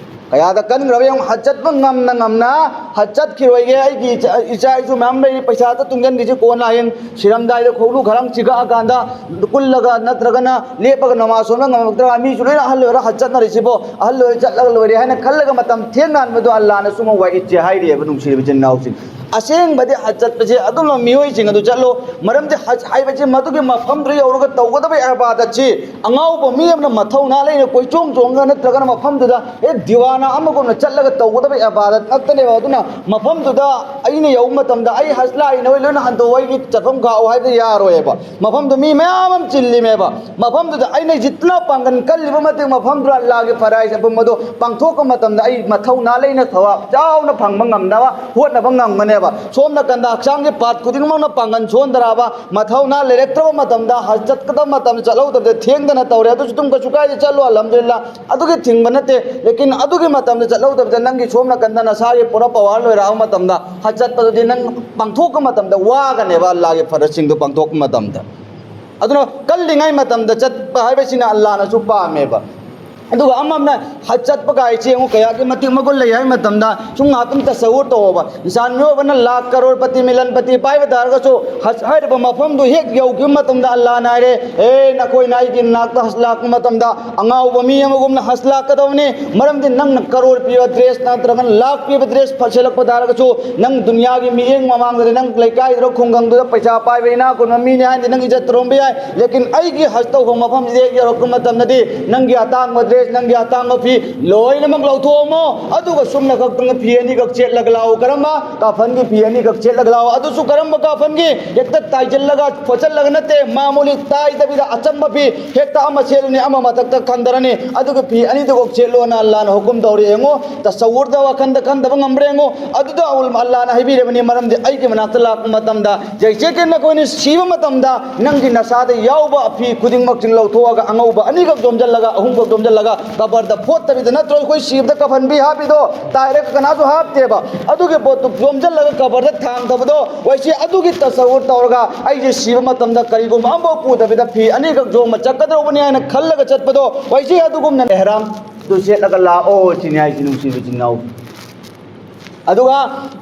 ꯀꯌꯥꯗ ꯀꯟꯈ꯭ꯔꯕ ꯌꯦꯡꯉꯨ, ꯍꯖ ꯆꯠꯄ ꯉꯝꯅ ꯉꯝꯅ ꯍꯖ ꯆꯠꯈꯤꯔꯣꯏꯒꯦ, ꯑꯩꯒꯤ ꯏꯆꯥ, ꯏꯆꯥ ꯏꯁꯨ ꯃꯌꯥꯝ ꯂꯩꯔꯤ, ꯄꯩꯁꯥꯗ ꯇꯨꯡꯁꯤꯟꯈꯤꯁꯤ ꯀꯣꯟꯅ ꯍꯌꯦꯡ ꯁꯤꯔꯝꯗꯥꯏꯗ ꯈꯣꯡꯂꯨ ꯈꯔꯪ ꯆꯤꯛꯂꯛꯑꯀꯥꯟꯗ ꯀꯨꯜꯂꯒ ꯅꯠꯇ꯭ꯔꯒꯅ ꯂꯦꯞꯄꯒ ꯅꯃꯥꯖ ꯁꯣꯟꯕ ꯉꯝꯃꯛꯇ꯭ꯔꯒ ꯃꯤꯁꯨ ꯂꯣꯏꯅ ꯑꯍꯜ ꯑꯣꯏꯔ ꯍꯖ ꯆꯠꯅꯔꯤꯁꯤꯕꯣ, ꯑꯍꯜ ꯑꯣꯏꯔ ꯆꯠꯂꯒ ꯂꯣꯏꯔꯦ ꯍꯥꯏꯅ ꯈꯜꯂꯒ ꯃꯇꯝ ꯊꯦꯡꯅꯍꯟꯕꯗꯣ ꯑꯜꯂꯥꯅ ꯁꯨꯝꯕ ꯋꯥꯏꯗꯁꯦ ꯍꯥꯏꯔꯤꯑꯕ, ꯅꯨꯡꯁꯤꯔꯤꯕ ꯏꯆꯤꯟ ꯏꯅꯥꯎꯁꯤꯡ꯫ ꯑꯁꯦꯡꯕꯗꯤ ꯍꯖ ꯆꯠꯄꯁꯦ ꯑꯗꯨꯝꯕ ꯃꯤꯑꯣꯏꯁꯤꯡ ꯑꯗꯨ ꯆꯠꯂꯣ꯫ ꯃꯔꯝꯗꯤ ꯍꯖ ꯍꯥꯏꯕꯁꯤ ꯃꯗꯨꯒꯤ ꯃꯐꯝꯗꯨꯗ ꯌꯧꯔꯒ ꯇꯧꯒꯗꯕ ꯏꯕꯥꯗꯠꯁꯤ ꯑꯉꯥꯎꯕ ꯃꯤ ꯑꯃꯅ ꯃꯊꯧꯅꯥ ꯂꯩꯅ ꯀꯣꯏꯆꯣꯡ ꯆꯣꯡꯉꯒ ꯅꯠꯇ꯭ꯔꯒꯅ ꯃꯐꯝꯗꯨꯗ ꯑꯦ ꯗꯤꯋꯥꯅꯥ ꯑꯃꯒꯨꯝꯅ ꯆꯠꯂꯒ ꯇꯧꯒꯗꯕ ꯏꯕꯥꯗꯠ ꯉꯥꯛꯇꯅꯦꯕ꯫ ꯑꯗꯨꯅ ꯃꯐꯝꯗꯨꯗ ꯑꯩꯅ ꯌꯧꯕ ꯃꯇꯝꯗ ꯑꯩ ꯍꯖ ꯂꯥꯛꯏꯅꯦ, ꯍꯣꯏ ꯂꯣꯏꯅ ꯍꯟꯗꯣꯛꯑꯣ, ꯑꯩꯒꯤ ꯆꯠꯐꯝ ꯈꯥꯛꯑꯣ ꯍꯥꯏꯕꯗꯤ ꯌꯥꯔꯣꯏꯕ꯫ ꯃꯐꯝꯗꯨ ꯃꯤ ꯃꯌꯥꯝ ꯑꯃ ꯆꯤꯜꯂꯤꯃꯦꯕ꯫ ꯃꯐꯝꯗꯨꯗ ꯑꯩꯅ ꯖꯤꯠꯅ ꯄꯥꯡꯒꯜ ꯀꯜꯂꯤꯕ ꯃꯇꯤꯛ ꯃꯐꯝꯗꯨꯗ ꯑꯜꯂꯥꯒꯤ ꯐꯔꯥꯏꯖ ꯑꯄꯨꯝꯕꯗꯣ ꯄꯥꯡꯊꯣꯛꯄ ꯃꯇꯝꯗ ꯑꯩ ꯃꯊꯧꯅꯥ ꯂꯩꯅ ꯊꯋꯥ ꯆꯥꯎꯅ ꯐꯪꯕ ꯉꯝꯅꯕ ꯍꯣꯠꯅꯕ ꯉꯝꯒꯅꯦꯕ꯫ ꯁꯣꯝ ꯅꯥꯀꯟꯗ ꯍꯛꯆꯥꯡꯒꯤ ꯄꯥꯔꯠ ꯈꯨꯗꯤꯡꯃꯛꯅ ꯄꯥꯡꯒꯜ ꯁꯣꯟꯊꯔꯛꯑꯕ, ꯃꯊꯧꯅꯥ ꯂꯩꯔꯛꯇ꯭ꯔꯕ ꯃꯇꯝꯗ ꯍꯖ ꯆꯠꯀꯗꯕ ꯃꯇꯝꯗ ꯆꯠꯍꯧꯗꯕꯗ ꯊꯦꯡꯗꯅ ꯇꯧꯔꯦ꯫ ꯑꯗꯨꯁꯨ ꯑꯗꯨꯝ ꯀꯩꯁꯨ ꯀꯥꯏꯗꯦ, ꯆꯠꯂꯣ, ꯑꯜꯍꯝꯗꯨꯂꯤꯜꯂꯥ꯫ ꯑꯗꯨꯒꯤ ꯊꯤꯡꯕ ꯅꯠꯇꯦ, ꯂꯦꯀꯤꯟ ꯑꯗꯨꯒꯤ ꯃꯇꯝꯗ ꯆꯠꯍꯧꯗꯕꯗ ꯅꯪꯒꯤ ꯁꯣꯝ ꯅꯥꯀꯟꯗ ꯅꯁꯥꯒꯤ ꯄꯨꯔꯥ ꯄꯋꯥꯔ ꯂꯣꯏꯔꯛꯑꯕ ꯃꯇꯝꯗ ꯍꯖ ꯆꯠꯄꯗꯨꯗꯤ ꯅꯪ ꯄꯥꯡꯊꯣꯛꯄ ꯃꯇꯝꯗ ꯋꯥꯒꯅꯦꯕ, ꯑꯜꯂꯥꯒꯤ ꯐꯔꯖꯁꯤꯡꯗꯨ ꯄꯥꯡꯊꯣꯛꯄ ꯃꯇꯝꯗ꯫ ꯑꯗꯨꯅ ꯀꯜꯂꯤꯉꯩ ꯃꯇꯝꯗ ꯆꯠꯄ ꯍꯥꯏꯕꯁꯤꯅ ꯑꯜꯂꯥꯅꯁꯨ ꯄꯥꯝꯃꯦꯕ꯫ ꯑꯗꯨꯒ ꯑꯃ ꯑꯃꯅ ꯍꯖ ꯆꯠꯄ ꯀꯥꯏꯁꯦ ꯌꯦꯡꯉꯨ, ꯀꯌꯥꯒꯤ ꯃꯇꯤꯛ ꯃꯒꯨꯟ ꯂꯩ ꯍꯥꯏꯕ ꯃꯇꯝꯗ, ꯁꯨꯝ ꯉꯥꯏꯍꯥꯛꯇꯪ ꯇꯁꯧꯔ ꯇꯧꯑꯣꯕ꯫ ꯏꯟꯁꯥꯟ ꯃꯤꯑꯣꯏꯕꯅ ꯂꯥꯛ ꯀꯔꯣꯔ ꯄꯇꯤ, ꯃꯤꯂꯟ ꯄꯇꯤ ꯄꯥꯏꯕ ꯇꯥꯔꯒꯁꯨ, ꯍꯖ ꯍꯥꯏꯔꯤꯕ ꯃꯐꯝꯗꯨ ꯍꯦꯛ ꯌꯧꯈꯤꯕ ꯃꯇꯝꯗ ꯑꯜꯂꯥꯍꯅ ꯍꯥꯏꯔꯦ, "ꯑꯦ, ꯅꯈꯣꯏꯅ ꯑꯩꯒꯤ ꯅꯥꯛꯇ ꯍꯖ ꯂꯥꯛꯄ ꯃꯇꯝꯗ ꯑꯉꯥꯎꯕ ꯃꯤ ꯑꯃꯒꯨꯝꯅ ꯍꯖ ꯂꯥꯛꯀꯗꯕꯅꯤ꯫ ꯃꯔꯝꯗꯤ ꯅꯪꯅ ꯀꯔꯣꯔ ꯄꯤꯕ ꯗ꯭ꯔꯦꯁ ꯅꯠꯇ꯭ꯔꯒꯅ ꯂꯥꯛ ꯄꯤꯕ ꯗ꯭ꯔꯦꯁ ꯁꯦꯠꯂꯛꯄ ꯇꯥꯔꯒꯁꯨ, ꯅꯪ ꯗꯨꯅꯤꯌꯥꯒꯤ ꯃꯤꯠꯌꯦꯡ ꯃꯃꯥꯡꯗꯗꯤ ꯅꯪ ꯂꯩꯀꯥꯏꯗꯨꯗ, ꯈꯨꯡꯒꯪꯗꯨꯗ ꯄꯩꯁꯥ ꯄꯥꯏꯕ ꯏꯅꯥꯛ ꯈꯨꯟꯕ ꯃꯤꯅꯤ ꯍꯥꯏꯅꯗꯤ ꯅꯪ ꯏꯖꯠ ꯇꯧꯔꯝꯕ ꯌꯥꯏ꯫ ꯂꯦꯀꯤꯟ ꯑꯩꯒꯤ ꯍꯖ ꯇꯧꯕ ꯃꯐꯝꯁꯤꯗ ꯍꯦꯛ ꯌꯧꯔꯛꯄ ꯃꯇꯝꯗꯗꯤ ꯅꯪꯒꯤ ꯑꯇꯥꯡꯕ ꯗ꯭ꯔꯦꯁ, ꯅꯪꯒꯤ ꯑꯇꯥꯡꯕ ꯐꯤ ꯂꯣꯏꯅꯃꯛ ꯂꯧꯊꯣꯛꯑꯝꯃꯣ꯫ ꯑꯗꯨꯒ ꯁꯨꯝꯅ ꯈꯛꯇꯪ ꯐꯤ ꯑꯅꯤꯈꯛ ꯁꯦꯠꯂꯒ ꯂꯥꯛꯑꯣ꯫ ꯀꯔꯝꯕ? ꯀꯥꯐꯟꯒꯤ ꯐꯤ ꯑꯅꯤꯈꯛ ꯁꯦꯠꯂꯒ ꯂꯥꯛꯑꯣ꯫ ꯑꯗꯨꯁꯨ ꯀꯔꯝꯕ ꯀꯥꯐꯟꯒꯤ? ꯍꯦꯛꯇ ꯇꯥꯏꯁꯤꯜꯂꯒ ꯈꯣꯠꯆꯜꯂꯒ ꯅꯠꯇꯦ, ꯃꯥꯃꯨꯂꯤ ꯇꯥꯏꯗꯕꯤꯗ ꯑꯆꯝꯕ ꯐꯤ ꯍꯦꯛꯇ ꯑꯃ ꯁꯦꯠꯂꯅꯤ, ꯑꯃ ꯃꯊꯛꯇ ꯈꯟꯊꯔꯅꯤ, ꯑꯗꯨꯒ ꯐꯤ ꯑꯅꯤꯗꯨꯈꯛ ꯁꯦꯠꯂꯣꯅ ꯑꯜꯂꯥꯍꯅ ꯍꯨꯀꯨꯝ ꯇꯧꯔꯤ꯫ ꯌꯦꯡꯉꯣ, ꯇꯁꯧꯔꯗ ꯋꯥꯈꯟꯗ ꯈꯟꯗꯕ ꯉꯝꯕ꯭ꯔꯥ ꯌꯦꯡꯉꯣ꯫ ꯑꯗꯨꯗ ꯑꯜꯂꯥꯍꯅ ꯍꯥꯏꯕꯤꯔꯕꯅꯤ, ꯃꯔꯝꯗꯤ ꯑꯩꯒꯤ ꯃꯅꯥꯛꯇ ꯂꯥꯛꯄ ꯃꯇꯝꯗ, ꯖꯩꯁꯦ ꯀꯤ ꯅꯈꯣꯏꯅ ꯁꯤꯕ ꯃꯇꯝꯗ ꯅꯪꯒꯤ ꯅꯁꯥꯗ ꯌꯥꯎꯕ ꯐꯤ ꯈꯨꯗꯤꯡꯃꯛꯁꯤꯡ ꯂꯧꯊꯣꯛꯑꯒ, ꯑꯉꯧꯕ ꯑꯅꯤꯈꯛ ꯌꯣꯝꯁꯤꯜꯂꯒ, ꯑꯍꯨꯝꯈꯛ ꯌꯣꯝꯁꯤꯜꯂꯒ ꯀꯕꯔꯗ ꯐꯣꯠꯇꯕꯤꯗ, ꯅꯠꯇ꯭ꯔꯣ ꯑꯩꯈꯣꯏ ꯁꯤꯕꯗ ꯀꯐꯟꯕꯤ ꯍꯥꯞꯄꯤꯗꯣ? ꯇꯥꯏꯔꯒ ꯀꯅꯥꯁꯨ ꯍꯥꯞꯇꯦꯕ꯫ ꯑꯗꯨꯒꯤ ꯄꯣꯠꯇꯨ ꯌꯣꯝꯁꯤꯜꯂꯒ ꯀꯕꯔꯗ ꯊꯥꯡꯗꯕꯗꯣ, ꯋꯥꯏꯁꯤ ꯑꯗꯨꯒꯤ ꯇꯁꯧꯔ ꯇꯧꯔꯒ ꯑꯩꯁꯦ ꯁꯤꯕ ꯃꯇꯝꯗ ꯀꯔꯤꯒꯨꯝꯕ ꯑꯃꯐꯥꯎ ꯄꯨꯗꯕꯤꯗ ꯐꯤ ꯑꯅꯤꯈꯛ ꯌꯣꯝꯃ ꯆꯠꯀꯗꯧꯕꯅꯤ ꯍꯥꯏꯅ ꯈꯜꯂꯒ ꯆꯠꯄꯗꯣ, ꯋꯥꯏꯁꯤ ꯑꯗꯨꯒꯨꯝꯅ ꯑꯦꯍꯔꯥꯝꯗꯨ ꯁꯦꯠꯂꯒ ꯂꯥꯛꯑꯣ ꯁꯤꯅꯤ ꯍꯥꯏꯁꯤ, ꯅꯨꯡꯁꯤꯕ ꯏꯆꯤꯟ ꯏꯅꯥꯎ꯫ ꯑꯗꯨꯒ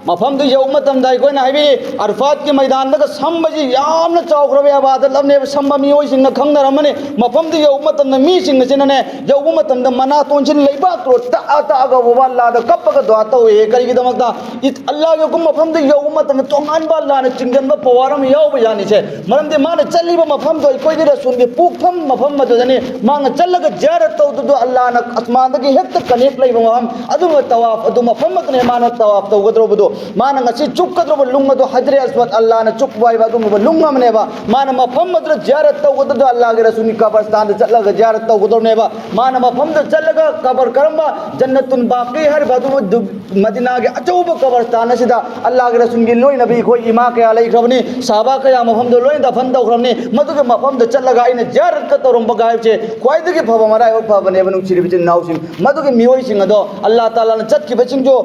ꯃꯐꯝꯗꯨ ꯌꯧꯕ ꯃꯇꯝꯗ ꯑꯩꯈꯣꯏꯅ ꯍꯥꯏꯕꯤꯔꯤ, ꯑꯔꯐꯥꯠꯀꯤ ꯃꯩꯗꯥꯟꯗꯒ ꯁꯝꯕꯁꯤ ꯌꯥꯝꯅ ꯆꯥꯎꯈ꯭ꯔꯕ ꯏꯕꯥꯗꯠ ꯑꯃꯅꯦꯕ꯫ ꯁꯝꯕ ꯃꯤꯑꯣꯏꯁꯤꯡꯅ ꯈꯪꯅꯔꯝꯃꯅꯤ꯫ ꯃꯐꯝꯗꯨ ꯌꯧꯕ ꯃꯇꯝꯗ ꯃꯤꯁꯤꯡ ꯑꯁꯤꯅꯅꯦ, ꯌꯧꯕ ꯃꯇꯝꯗ ꯃꯅꯥꯇꯣꯟꯁꯤ ꯂꯩꯕꯥꯛꯇꯣ ꯇꯛꯑ ꯇꯛꯑꯒ ꯕꯕꯥ ꯑꯜꯂꯥꯗ ꯀꯞꯄꯒ ꯗꯨꯋꯥ ꯇꯧꯋꯦ꯫ ꯀꯔꯤꯒꯤꯗꯃꯛꯇ? ꯏꯠ-, ꯑꯜꯂꯥꯍꯒꯤ ꯍꯨꯀꯨꯝ ꯃꯐꯝꯗ ꯌꯧꯕ ꯃꯇꯝꯗ ꯇꯣꯉꯥꯟꯕ ꯑꯜꯂꯥꯍꯅ ꯆꯤꯡꯁꯤꯟꯕ ꯄꯋꯥꯔ ꯑꯃ ꯌꯥꯎꯕ ꯌꯥꯅꯤꯁꯦ꯫ ꯃꯔꯝꯗꯤ ꯃꯥꯅ ꯆꯠꯂꯤꯕ ꯃꯐꯝꯗꯣ ꯑꯩꯈꯣꯏꯒꯤ ꯔꯁꯨꯜꯒꯤ ꯄꯣꯛꯐꯝ ꯃꯐꯝ ꯑꯗꯨꯗꯅꯤ꯫ ꯃꯥꯅ ꯆꯠꯂꯒ ꯖꯤꯌꯥꯔꯠ ꯇꯧꯗꯨꯗꯣ ꯑꯜꯂꯥꯍꯅ ꯑꯁꯃꯥꯟꯗꯒꯤ ꯍꯦꯛꯇ ꯀꯅꯦꯛ ꯂꯩꯕ ꯃꯐꯝ, ꯑꯗꯨꯒꯨꯝꯕ ꯇꯋꯥꯐ ꯑꯗꯨ ꯃꯐꯝ ꯑꯗꯨꯅꯦ ꯃꯥꯅ ꯇꯋꯥꯐ ꯇꯧꯒꯗꯧꯔꯕꯗꯣ꯫ ꯃꯥꯅ ꯉꯁꯤ ꯆꯨꯞꯀꯗꯧꯔꯕ ꯂꯨꯡ ꯑꯗꯨ ꯍꯖꯔꯦ ꯑꯁꯋꯗ, ꯑꯜꯂꯥꯍꯅ ꯆꯨꯞꯄ ꯍꯥꯏꯕ ꯑꯗꯨꯒꯨꯝꯂꯕ ꯂꯨꯡ ꯑꯃꯅꯦꯕ꯫ ꯃꯥꯅ ꯃꯐꯝ ꯑꯗꯨꯗ ꯖꯤꯌꯥꯔꯠ ꯇꯧꯒꯗꯧꯗꯣ ꯑꯜꯂꯥꯍꯒꯤ ꯔꯁꯨꯜꯒꯤ ꯀꯕꯔꯁꯇꯥꯟꯗ ꯆꯠꯂꯒ ꯖꯤꯌꯥꯔꯠ ꯇꯧꯒꯗꯧꯔꯕꯅꯦꯕ꯫ ꯃꯥꯅ ꯃꯐꯝꯗ ꯆꯠꯂꯒ ꯀꯕꯔ ꯀꯔꯝꯕ? ꯖꯟꯅꯇꯨꯟ ꯕꯥꯀꯤ ꯍꯥꯏꯔꯤꯕ ꯑꯗꯨ ꯃꯗꯤꯅꯥꯒꯤ ꯑꯆꯧꯕ ꯀꯕꯔꯁꯇꯥꯟ ꯑꯁꯤꯗ ꯑꯜꯂꯥꯍꯒꯤ ꯔꯁꯨꯜꯒꯤ ꯂꯣꯏꯅꯕꯤ ꯑꯩꯈꯣꯏ ꯏꯃꯥ ꯀꯌꯥ ꯂꯩꯈ꯭ꯔꯕꯅꯤ, ꯁꯍꯥꯕꯥ ꯀꯌꯥ ꯃꯐꯝꯗ ꯂꯣꯏꯅ ꯗꯐꯟ ꯇꯧꯈ꯭ꯔꯕꯅꯤ꯫ ꯃꯗꯨꯒꯤ ꯃꯐꯝꯗ ꯆꯠꯂꯒ ꯑꯩꯅ ꯖꯤꯌꯥꯔꯠꯀ ꯇꯧꯔꯝꯕꯒ ꯍꯥꯏꯕꯁꯦ ꯈ꯭ꯋꯥꯏꯗꯒꯤ ꯐꯕ ꯃꯔꯥꯏꯕꯛ ꯐꯕꯅꯦꯕ, ꯅꯨꯡꯁꯤꯔꯤꯕ ꯏꯆꯤꯟ ꯏꯅꯥꯎꯁꯤꯡ꯫ ꯃꯗꯨꯒꯤ ꯃꯤꯑꯣꯏꯁꯤꯡ ꯑꯗꯣ ꯑꯜꯂꯥꯍ ꯇꯥꯂꯥꯅ ꯆꯠꯈꯤꯕꯁꯤꯡꯁꯨ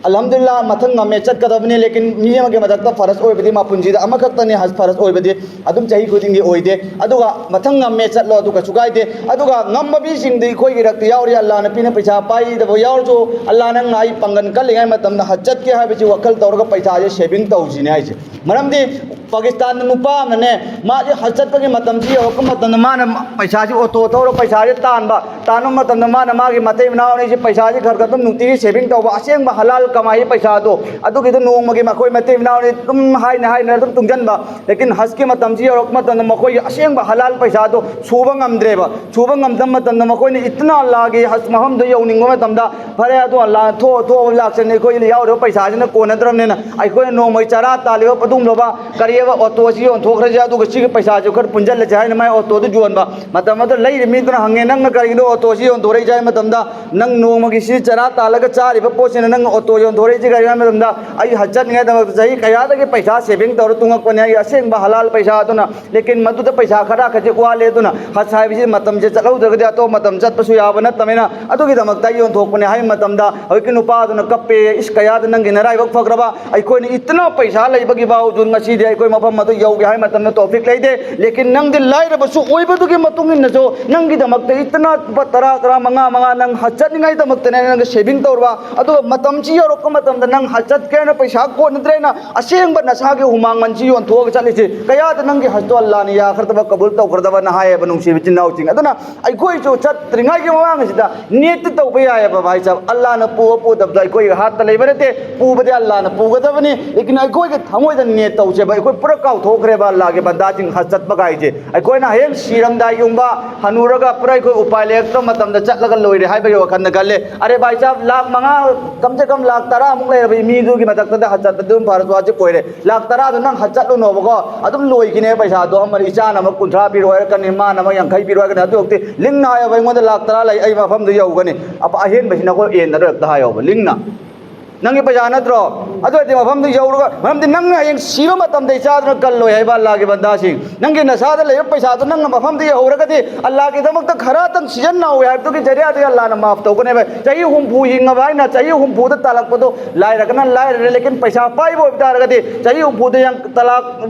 ꯑꯜꯍꯝꯗꯨꯂꯤꯜꯂꯥꯍ ꯑꯜꯂꯥ ꯃꯊꯪ ꯉꯝꯃꯦ ꯆꯠꯀꯗꯕꯅꯤ꯫ ꯂꯦꯀꯤꯟ ꯃꯤ ꯑꯃꯒꯤ ꯃꯊꯛꯇ ꯐꯔꯖ ꯑꯣꯏꯕꯗꯤ ꯃꯄꯨꯟꯁꯤꯗ ꯑꯃꯈꯛꯇꯅꯤ ꯍꯖ ꯐꯔꯖ ꯑꯣꯏꯕꯗꯤ, ꯑꯗꯨꯝ ꯆꯍꯤ ꯈꯨꯗꯤꯡꯒꯤ ꯑꯣꯏꯗꯦ꯫ ꯑꯗꯨꯒ ꯃꯊꯪ ꯉꯝꯃꯦ ꯆꯠꯂꯣ, ꯑꯗꯨ ꯀꯩꯁꯨ ꯀꯥꯏꯗꯦ꯫ ꯑꯗꯨꯒ ꯉꯝꯕ ꯃꯤꯁꯤꯡꯗꯤ ꯑꯩꯈꯣꯏꯒꯤ ꯔꯛꯇ ꯌꯥꯎꯔꯤ꯫ ꯑꯜꯂꯥꯅ ꯄꯤꯅ ꯄꯩꯁꯥ ꯄꯥꯏꯗꯕ ꯌꯥꯎꯔꯁꯨ, ꯑꯜꯂꯥ ꯅꯪꯅ ꯑꯩ ꯄꯥꯡꯒꯜ ꯀꯜꯂꯤꯉꯩ ꯃꯇꯝꯗ ꯍꯖ ꯆꯠꯀꯦ ꯍꯥꯏꯕꯁꯤ ꯋꯥꯈꯜ ꯇꯧꯔꯒ ꯄꯩꯁꯥꯁꯦ ꯁꯦꯚꯤꯡ ꯇꯧꯁꯤꯅꯦ ꯍꯥꯏꯁꯦ꯫ ꯃꯔꯝꯗꯤ ꯄꯥꯀꯤꯁꯇꯥꯟꯗ ꯅꯨꯄꯥ ꯑꯃꯅꯅꯦ, ꯃꯥꯁꯦ ꯍꯖ ꯆꯠꯄꯒꯤ ꯃꯇꯝꯁꯤ ꯌꯧꯔꯛꯄ ꯃꯇꯝꯗ ꯃꯥꯅ ꯄꯩꯁꯥꯁꯤ ꯑꯣꯇꯣ ꯊꯧꯔ ꯄꯩꯁꯥꯁꯤ ꯇꯥꯟꯕ, ꯇꯥꯟꯕ ꯃꯇꯝꯗ ꯃꯥꯅ ꯃꯥꯒꯤ ꯃꯇꯩ ꯃꯅꯥꯎ ꯑꯅꯤꯁꯤ ꯄꯩꯁꯥꯁꯤ ꯈꯔ ꯈꯔ ꯑꯗꯨꯝ ꯅꯨꯡꯇꯤꯒꯤ ꯁꯦꯚꯤꯡ ꯇꯧꯕ, ꯑꯁꯦꯡꯕ ꯍꯂꯥꯜ ꯀꯃꯥꯏꯒꯤ ꯄꯩꯁꯥꯗꯣ, ꯑꯗꯨꯒꯤꯗꯣ ꯅꯣꯡꯃꯒꯤ ꯃꯈꯣꯏ ꯃꯇꯩ ꯃꯅꯥꯎ ꯑꯅꯤ ꯑꯗꯨꯝ ꯍꯥꯏꯅ ꯍꯥꯏꯅ ꯑꯗꯨꯝ ꯇꯨꯡꯁꯤꯟꯕ꯫ ꯂꯦꯀꯤꯟ ꯍꯖꯀꯤ ꯃꯇꯝꯁꯤ ꯌꯧꯔꯛꯄ ꯃꯇꯝꯗ ꯃꯈꯣꯏꯒꯤ ꯑꯁꯦꯡꯕ ꯍꯂꯥꯜ ꯄꯩꯁꯥꯗꯣ ꯁꯨꯕ ꯉꯝꯗ꯭ꯔꯦꯕ꯫ ꯁꯨꯕ ꯉꯝꯗꯕ ꯃꯇꯝꯗ ꯃꯈꯣꯏꯅ ꯏꯠꯅ ꯑꯜꯂꯥꯒꯤ ꯍꯖ ꯃꯐꯝꯗꯣ ꯌꯧꯅꯤꯡꯕ ꯃꯇꯝꯗ, "ꯐꯔꯦ, ꯑꯗꯣ ꯑꯜꯂꯥ, ꯊꯣꯛꯑꯣ, ꯊꯣꯛꯑꯣ, ꯂꯥꯛꯆꯅꯤ, ꯑꯩꯈꯣꯏꯒꯤ ꯌꯥꯎꯔꯤꯕ ꯄꯩꯁꯥꯁꯤꯅ ꯀꯣꯟꯅꯗ꯭ꯔꯕꯅꯤꯅ ꯑꯩꯈꯣꯏꯅ ꯅꯣꯡꯃꯒꯤ ꯆꯔꯥ ꯇꯥꯜꯂꯤꯕ ꯑꯗꯨꯒꯨꯝꯂꯕ ꯀꯔꯤꯑꯕ ꯑꯣꯇꯣ ꯑꯁꯤ ꯌꯣꯟꯊꯣꯛꯈ꯭ꯔꯁꯦ, ꯑꯗꯨꯒ ꯁꯤꯒꯤ ꯄꯩꯁꯥꯁꯦ ꯈꯔ ꯄꯨꯟꯁꯤꯜꯂꯁꯦ" ꯍꯥꯏꯅ ꯃꯥꯏ ꯑꯣꯇꯣꯗꯨ ꯌꯣꯟꯕ꯫ ꯃꯇꯝ ꯑꯗꯨꯗ ꯂꯩꯔꯤꯕ ꯃꯤꯗꯨꯅ ꯍꯪꯉꯦ, "ꯅꯪꯅ ꯀꯔꯤꯒꯤꯅꯣ ꯑꯣꯇꯣꯁꯤ ꯌꯣꯟꯊꯣꯔꯛꯏꯁꯦ?" ꯍꯥꯏꯕ ꯃꯇꯝꯗ, "ꯅꯪ ꯅꯣꯡꯃꯒꯤ ꯁꯤ ꯆꯔꯥ ꯇꯥꯜꯂꯒ ꯆꯥꯔꯤꯕ ꯄꯣꯠꯁꯤꯅ ꯅꯪ ꯑꯣꯇꯣ ꯌꯣꯟꯊꯣꯔꯛꯏꯁꯦ ꯀꯔꯤꯒꯤꯅꯣ?" ꯍꯥꯏꯕ ꯃꯇꯝꯗ, "ꯑꯩ ꯍꯖ ꯆꯠꯅꯤꯡꯉꯥꯏꯗꯃꯛꯇ ꯆꯍꯤ ꯀꯌꯥꯗꯒꯤ ꯄꯩꯁꯥ ꯁꯦꯚꯤꯡ ꯇꯧꯔ ꯇꯨꯡꯉꯛꯄꯅꯦ, ꯑꯩꯒꯤ ꯑꯁꯦꯡꯕ ꯍꯂꯥꯜ ꯄꯩꯁꯥ ꯑꯗꯨꯅ, ꯂꯦꯀꯤꯟ ꯃꯗꯨꯗ ꯄꯩꯁꯥ ꯈꯔ ꯈꯖꯤꯛ ꯋꯥꯠꯂꯦ, ꯑꯗꯨꯅ ꯍꯖ ꯍꯥꯏꯕꯁꯤ ꯃꯇꯝꯁꯦ ꯆꯠꯍꯧꯗ꯭ꯔꯒꯗꯤ ꯑꯇꯣꯞꯄ ꯃꯇꯝ ꯆꯠꯄꯁꯨ ꯌꯥꯕ ꯅꯠꯇꯕꯅꯤꯅ ꯑꯗꯨꯒꯤꯗꯃꯛꯇ ꯑꯩ ꯌꯣꯟꯊꯣꯛꯄꯅꯦ" ꯍꯥꯏꯕ ꯃꯇꯝꯗ, ꯍꯧꯖꯤꯛꯀꯤ ꯅꯨꯄꯥꯗꯨꯅ ꯀꯞꯄꯦ, "ꯏꯁ, ꯀꯌꯥꯗ ꯅꯪꯒꯤ ꯅꯔꯥꯏꯕꯛ ꯐꯈ꯭ꯔꯕ, ꯑꯩꯈꯣꯏꯅ ꯏꯠꯇꯅ ꯄꯩꯁꯥ ꯂꯩꯕꯒꯤ ꯕꯥꯎꯖꯨꯗ ꯉꯁꯤꯗꯤ ꯑꯩꯈꯣꯏ ꯃꯐꯝ ꯑꯗꯨ ꯌꯧꯒꯦ" ꯍꯥꯏꯕ ꯃꯇꯝꯗ ꯇꯣꯐꯤꯛ ꯂꯩꯇꯦ꯫ ꯂꯦꯀꯤꯟ ꯅꯪꯗꯤ ꯂꯥꯏꯔꯕꯁꯨ ꯑꯣꯏꯕꯗꯨꯒꯤ ꯃꯇꯨꯡ ꯏꯟꯅꯁꯨ ꯅꯪꯒꯤꯗꯃꯛꯇ ꯏꯠꯇꯅ ꯂꯨꯄꯥ ꯇꯔꯥ, ꯇꯔꯥ, ꯃꯉꯥ, ꯃꯉꯥ ꯅꯪ ꯍꯖ ꯆꯠꯅꯤꯡꯉꯥꯏꯗꯃꯛꯇꯅꯦ ꯅꯪꯒꯤ ꯁꯦꯚꯤꯡ ꯇꯧꯔꯕ꯫ ꯑꯗꯨꯒ ꯃꯇꯝꯁꯤ ꯌꯧꯔꯛꯄ ꯃꯇꯝꯗ ꯅꯪ ꯍꯖ ꯆꯠꯀꯦꯅ ꯄꯩꯁꯥ ꯀꯣꯟꯅꯗ꯭ꯔꯦꯅ ꯑꯁꯦꯡꯕ ꯅꯁꯥꯒꯤ ꯍꯨꯃꯥꯡ ꯃꯟꯁꯤ ꯌꯣꯟꯊꯣꯛꯑꯒ ꯆꯠꯂꯤꯁꯤ ꯀꯌꯥꯗ ꯅꯪꯒꯤ ꯍꯖꯇꯣ ꯑꯜꯂꯥꯅ ꯌꯥꯈ꯭ꯔꯗꯕ, ꯀꯕꯨꯜ ꯇꯧꯈ꯭ꯔꯗꯕꯅ ꯍꯥꯏꯌꯦꯕ, ꯅꯨꯡꯁꯤꯕ ꯏꯆꯤꯟ ꯏꯅꯥꯎꯁꯤꯡ꯫ ꯑꯗꯨꯅ ꯑꯩꯈꯣꯏꯁꯨ ꯆꯠꯇ꯭ꯔꯤꯉꯩꯒꯤ ꯃꯃꯥꯡ ꯑꯁꯤꯗ ꯅꯤꯌꯠꯇꯤ ꯇꯧꯕ ꯌꯥꯏꯑꯕ, ꯚꯥꯏ ꯁꯥꯍꯕ꯫ ꯑꯜꯂꯥꯅ ꯄꯨꯕ ꯄꯨꯗꯕꯗꯣ ꯑꯩꯈꯣꯏꯒꯤ ꯍꯥꯠꯇ ꯂꯩꯕ ꯅꯠꯇꯦ, ꯄꯨꯕꯗꯤ ꯑꯜꯂꯥꯅ ꯄꯨꯒꯗꯕꯅꯤ꯫ ꯂꯦꯀꯤꯟ ꯑꯩꯈꯣꯏꯒꯤ ꯊꯃꯣꯏꯗ ꯅꯤꯌꯠ ꯇꯧꯁꯦꯕ꯫ ꯑꯩꯈꯣꯏ ꯄꯨꯔꯥ ꯀꯥꯎꯊꯣꯛꯈ꯭ꯔꯦꯕ ꯑꯜꯂꯥꯒꯤ ꯕꯟꯗꯥꯁꯤꯡ ꯍꯖ ꯆꯠꯄ ꯀꯥꯏꯁꯦ꯫ ꯑꯩꯈꯣꯏꯅ ꯍꯌꯦꯡ ꯁꯤꯔꯝꯗꯥꯏꯒꯨꯝꯕ ꯍꯅꯨꯔꯒ ꯄꯨꯔꯥ ꯑꯩꯈꯣꯏ ꯎꯄꯥꯏ ꯂꯩꯔꯛꯇꯕ ꯃꯇꯝꯗ ꯆꯠꯂꯒ ꯂꯣꯏꯔꯦ ꯍꯥꯏꯕꯒꯤ ꯋꯥꯈꯜꯗ ꯈꯜꯂꯦ꯫ ꯑꯔꯦ ꯚꯥꯏ ꯁꯥꯍꯕ, ꯂꯥꯛ ꯃꯉꯥ, ꯀꯝ ꯁꯦ ꯀꯝ ꯂꯥꯛ ꯇꯔꯥꯃꯨꯛ ꯂꯩꯔꯕ ꯃꯤꯗꯨꯒꯤ ꯃꯊꯛꯇꯗ ꯍꯖ ꯆꯠꯄꯗꯤ ꯑꯗꯨꯝ ꯐꯔꯁ ꯋꯥꯖꯤꯕ ꯑꯣꯏꯔꯦ꯫ ꯂꯥꯛ ꯇꯔꯥꯗꯣ ꯅꯪ ꯍꯖ ꯆꯠꯂꯨꯅꯣꯕꯀꯣ, ꯑꯗꯨꯝ ꯂꯣꯏꯈꯤꯅꯦ ꯄꯩꯁꯥꯗꯣ꯫ ꯑꯃꯅ ꯏꯆꯥꯅ ꯑꯃ ꯀꯨꯟꯊ꯭ꯔꯥ ꯄꯤꯔꯣ ꯍꯥꯏꯔꯛꯀꯅꯤ, ꯃꯥꯅ ꯑꯃ ꯌꯥꯡꯈꯩ ꯄꯤꯔꯣ ꯍꯥꯏꯔꯛꯀꯅꯤ꯫ ꯑꯗꯨ ꯍꯧꯖꯤꯛꯇꯤ ꯂꯤꯡꯅ ꯍꯥꯏꯌꯣꯕ, "ꯑꯩꯉꯣꯟꯗ ꯂꯥꯛ ꯇꯔꯥ ꯂꯩ, ꯑꯩ ꯃꯐꯝꯗꯨ ꯌꯧꯒꯅꯤ"꯫ ꯑꯄ-, ꯑꯍꯦꯟꯕꯁꯤꯅ ꯑꯩꯈꯣꯏ ꯑꯦꯟꯗ ꯍꯦꯛꯇ ꯍꯥꯏꯌꯣꯕ, ꯂꯤꯡꯅ꯫ ꯅꯪꯒꯤ ꯄꯩꯁꯥ ꯅꯠꯇ꯭ꯔꯣ? ꯑꯗꯨ ꯑꯣꯏꯔꯗꯤ ꯃꯐꯝꯗꯨ ꯌꯧꯔꯒ, ꯃꯔꯝꯗꯤ ꯅꯪꯅ ꯍꯌꯦꯡ ꯁꯤꯕ ꯃꯇꯝꯗ ꯏꯆꯥꯗꯨꯅ ꯀꯜꯂꯣꯏ ꯍꯥꯏꯕ ꯑꯜꯂꯥꯒꯤ ꯕꯟꯗꯥꯁꯤꯡ꯫ ꯅꯪꯒꯤ ꯅꯁꯥꯗ ꯂꯩꯕ ꯄꯩꯁꯥꯗꯨ ꯅꯪꯅ ꯃꯐꯝꯗꯨ ꯌꯧꯍꯧꯔꯒꯗꯤ, ꯑꯜꯂꯥꯒꯤꯗꯃꯛꯇ ꯈꯔꯇꯪ ꯁꯤꯖꯤꯟꯅꯍꯧꯋꯦ ꯍꯥꯏꯕꯗꯨꯒꯤ ꯖꯔꯤꯌꯥꯗꯒꯤ ꯑꯜꯂꯥꯅ ꯃꯥꯐ ꯇꯧꯒꯅꯦꯕ꯫ ꯆꯍꯤ ꯍꯨꯝꯐꯨ ꯍꯤꯡꯉꯕ ꯍꯥꯏꯅ ꯆꯍꯤ ꯍꯨꯝꯐꯨꯗ ꯇꯥꯜꯂꯛꯄꯗꯣ ꯂꯥꯏꯔꯒꯅ ꯂꯥꯏꯔꯔꯦ, ꯂꯦꯀꯤꯟ ꯄꯩꯁꯥ ꯄꯥꯏꯕ ꯑꯣꯏꯕ ꯇꯥꯔꯒꯗꯤ ꯆꯍꯤ ꯍꯨꯝꯐꯨꯗ ꯌꯥꯝ ꯇꯂꯥꯛ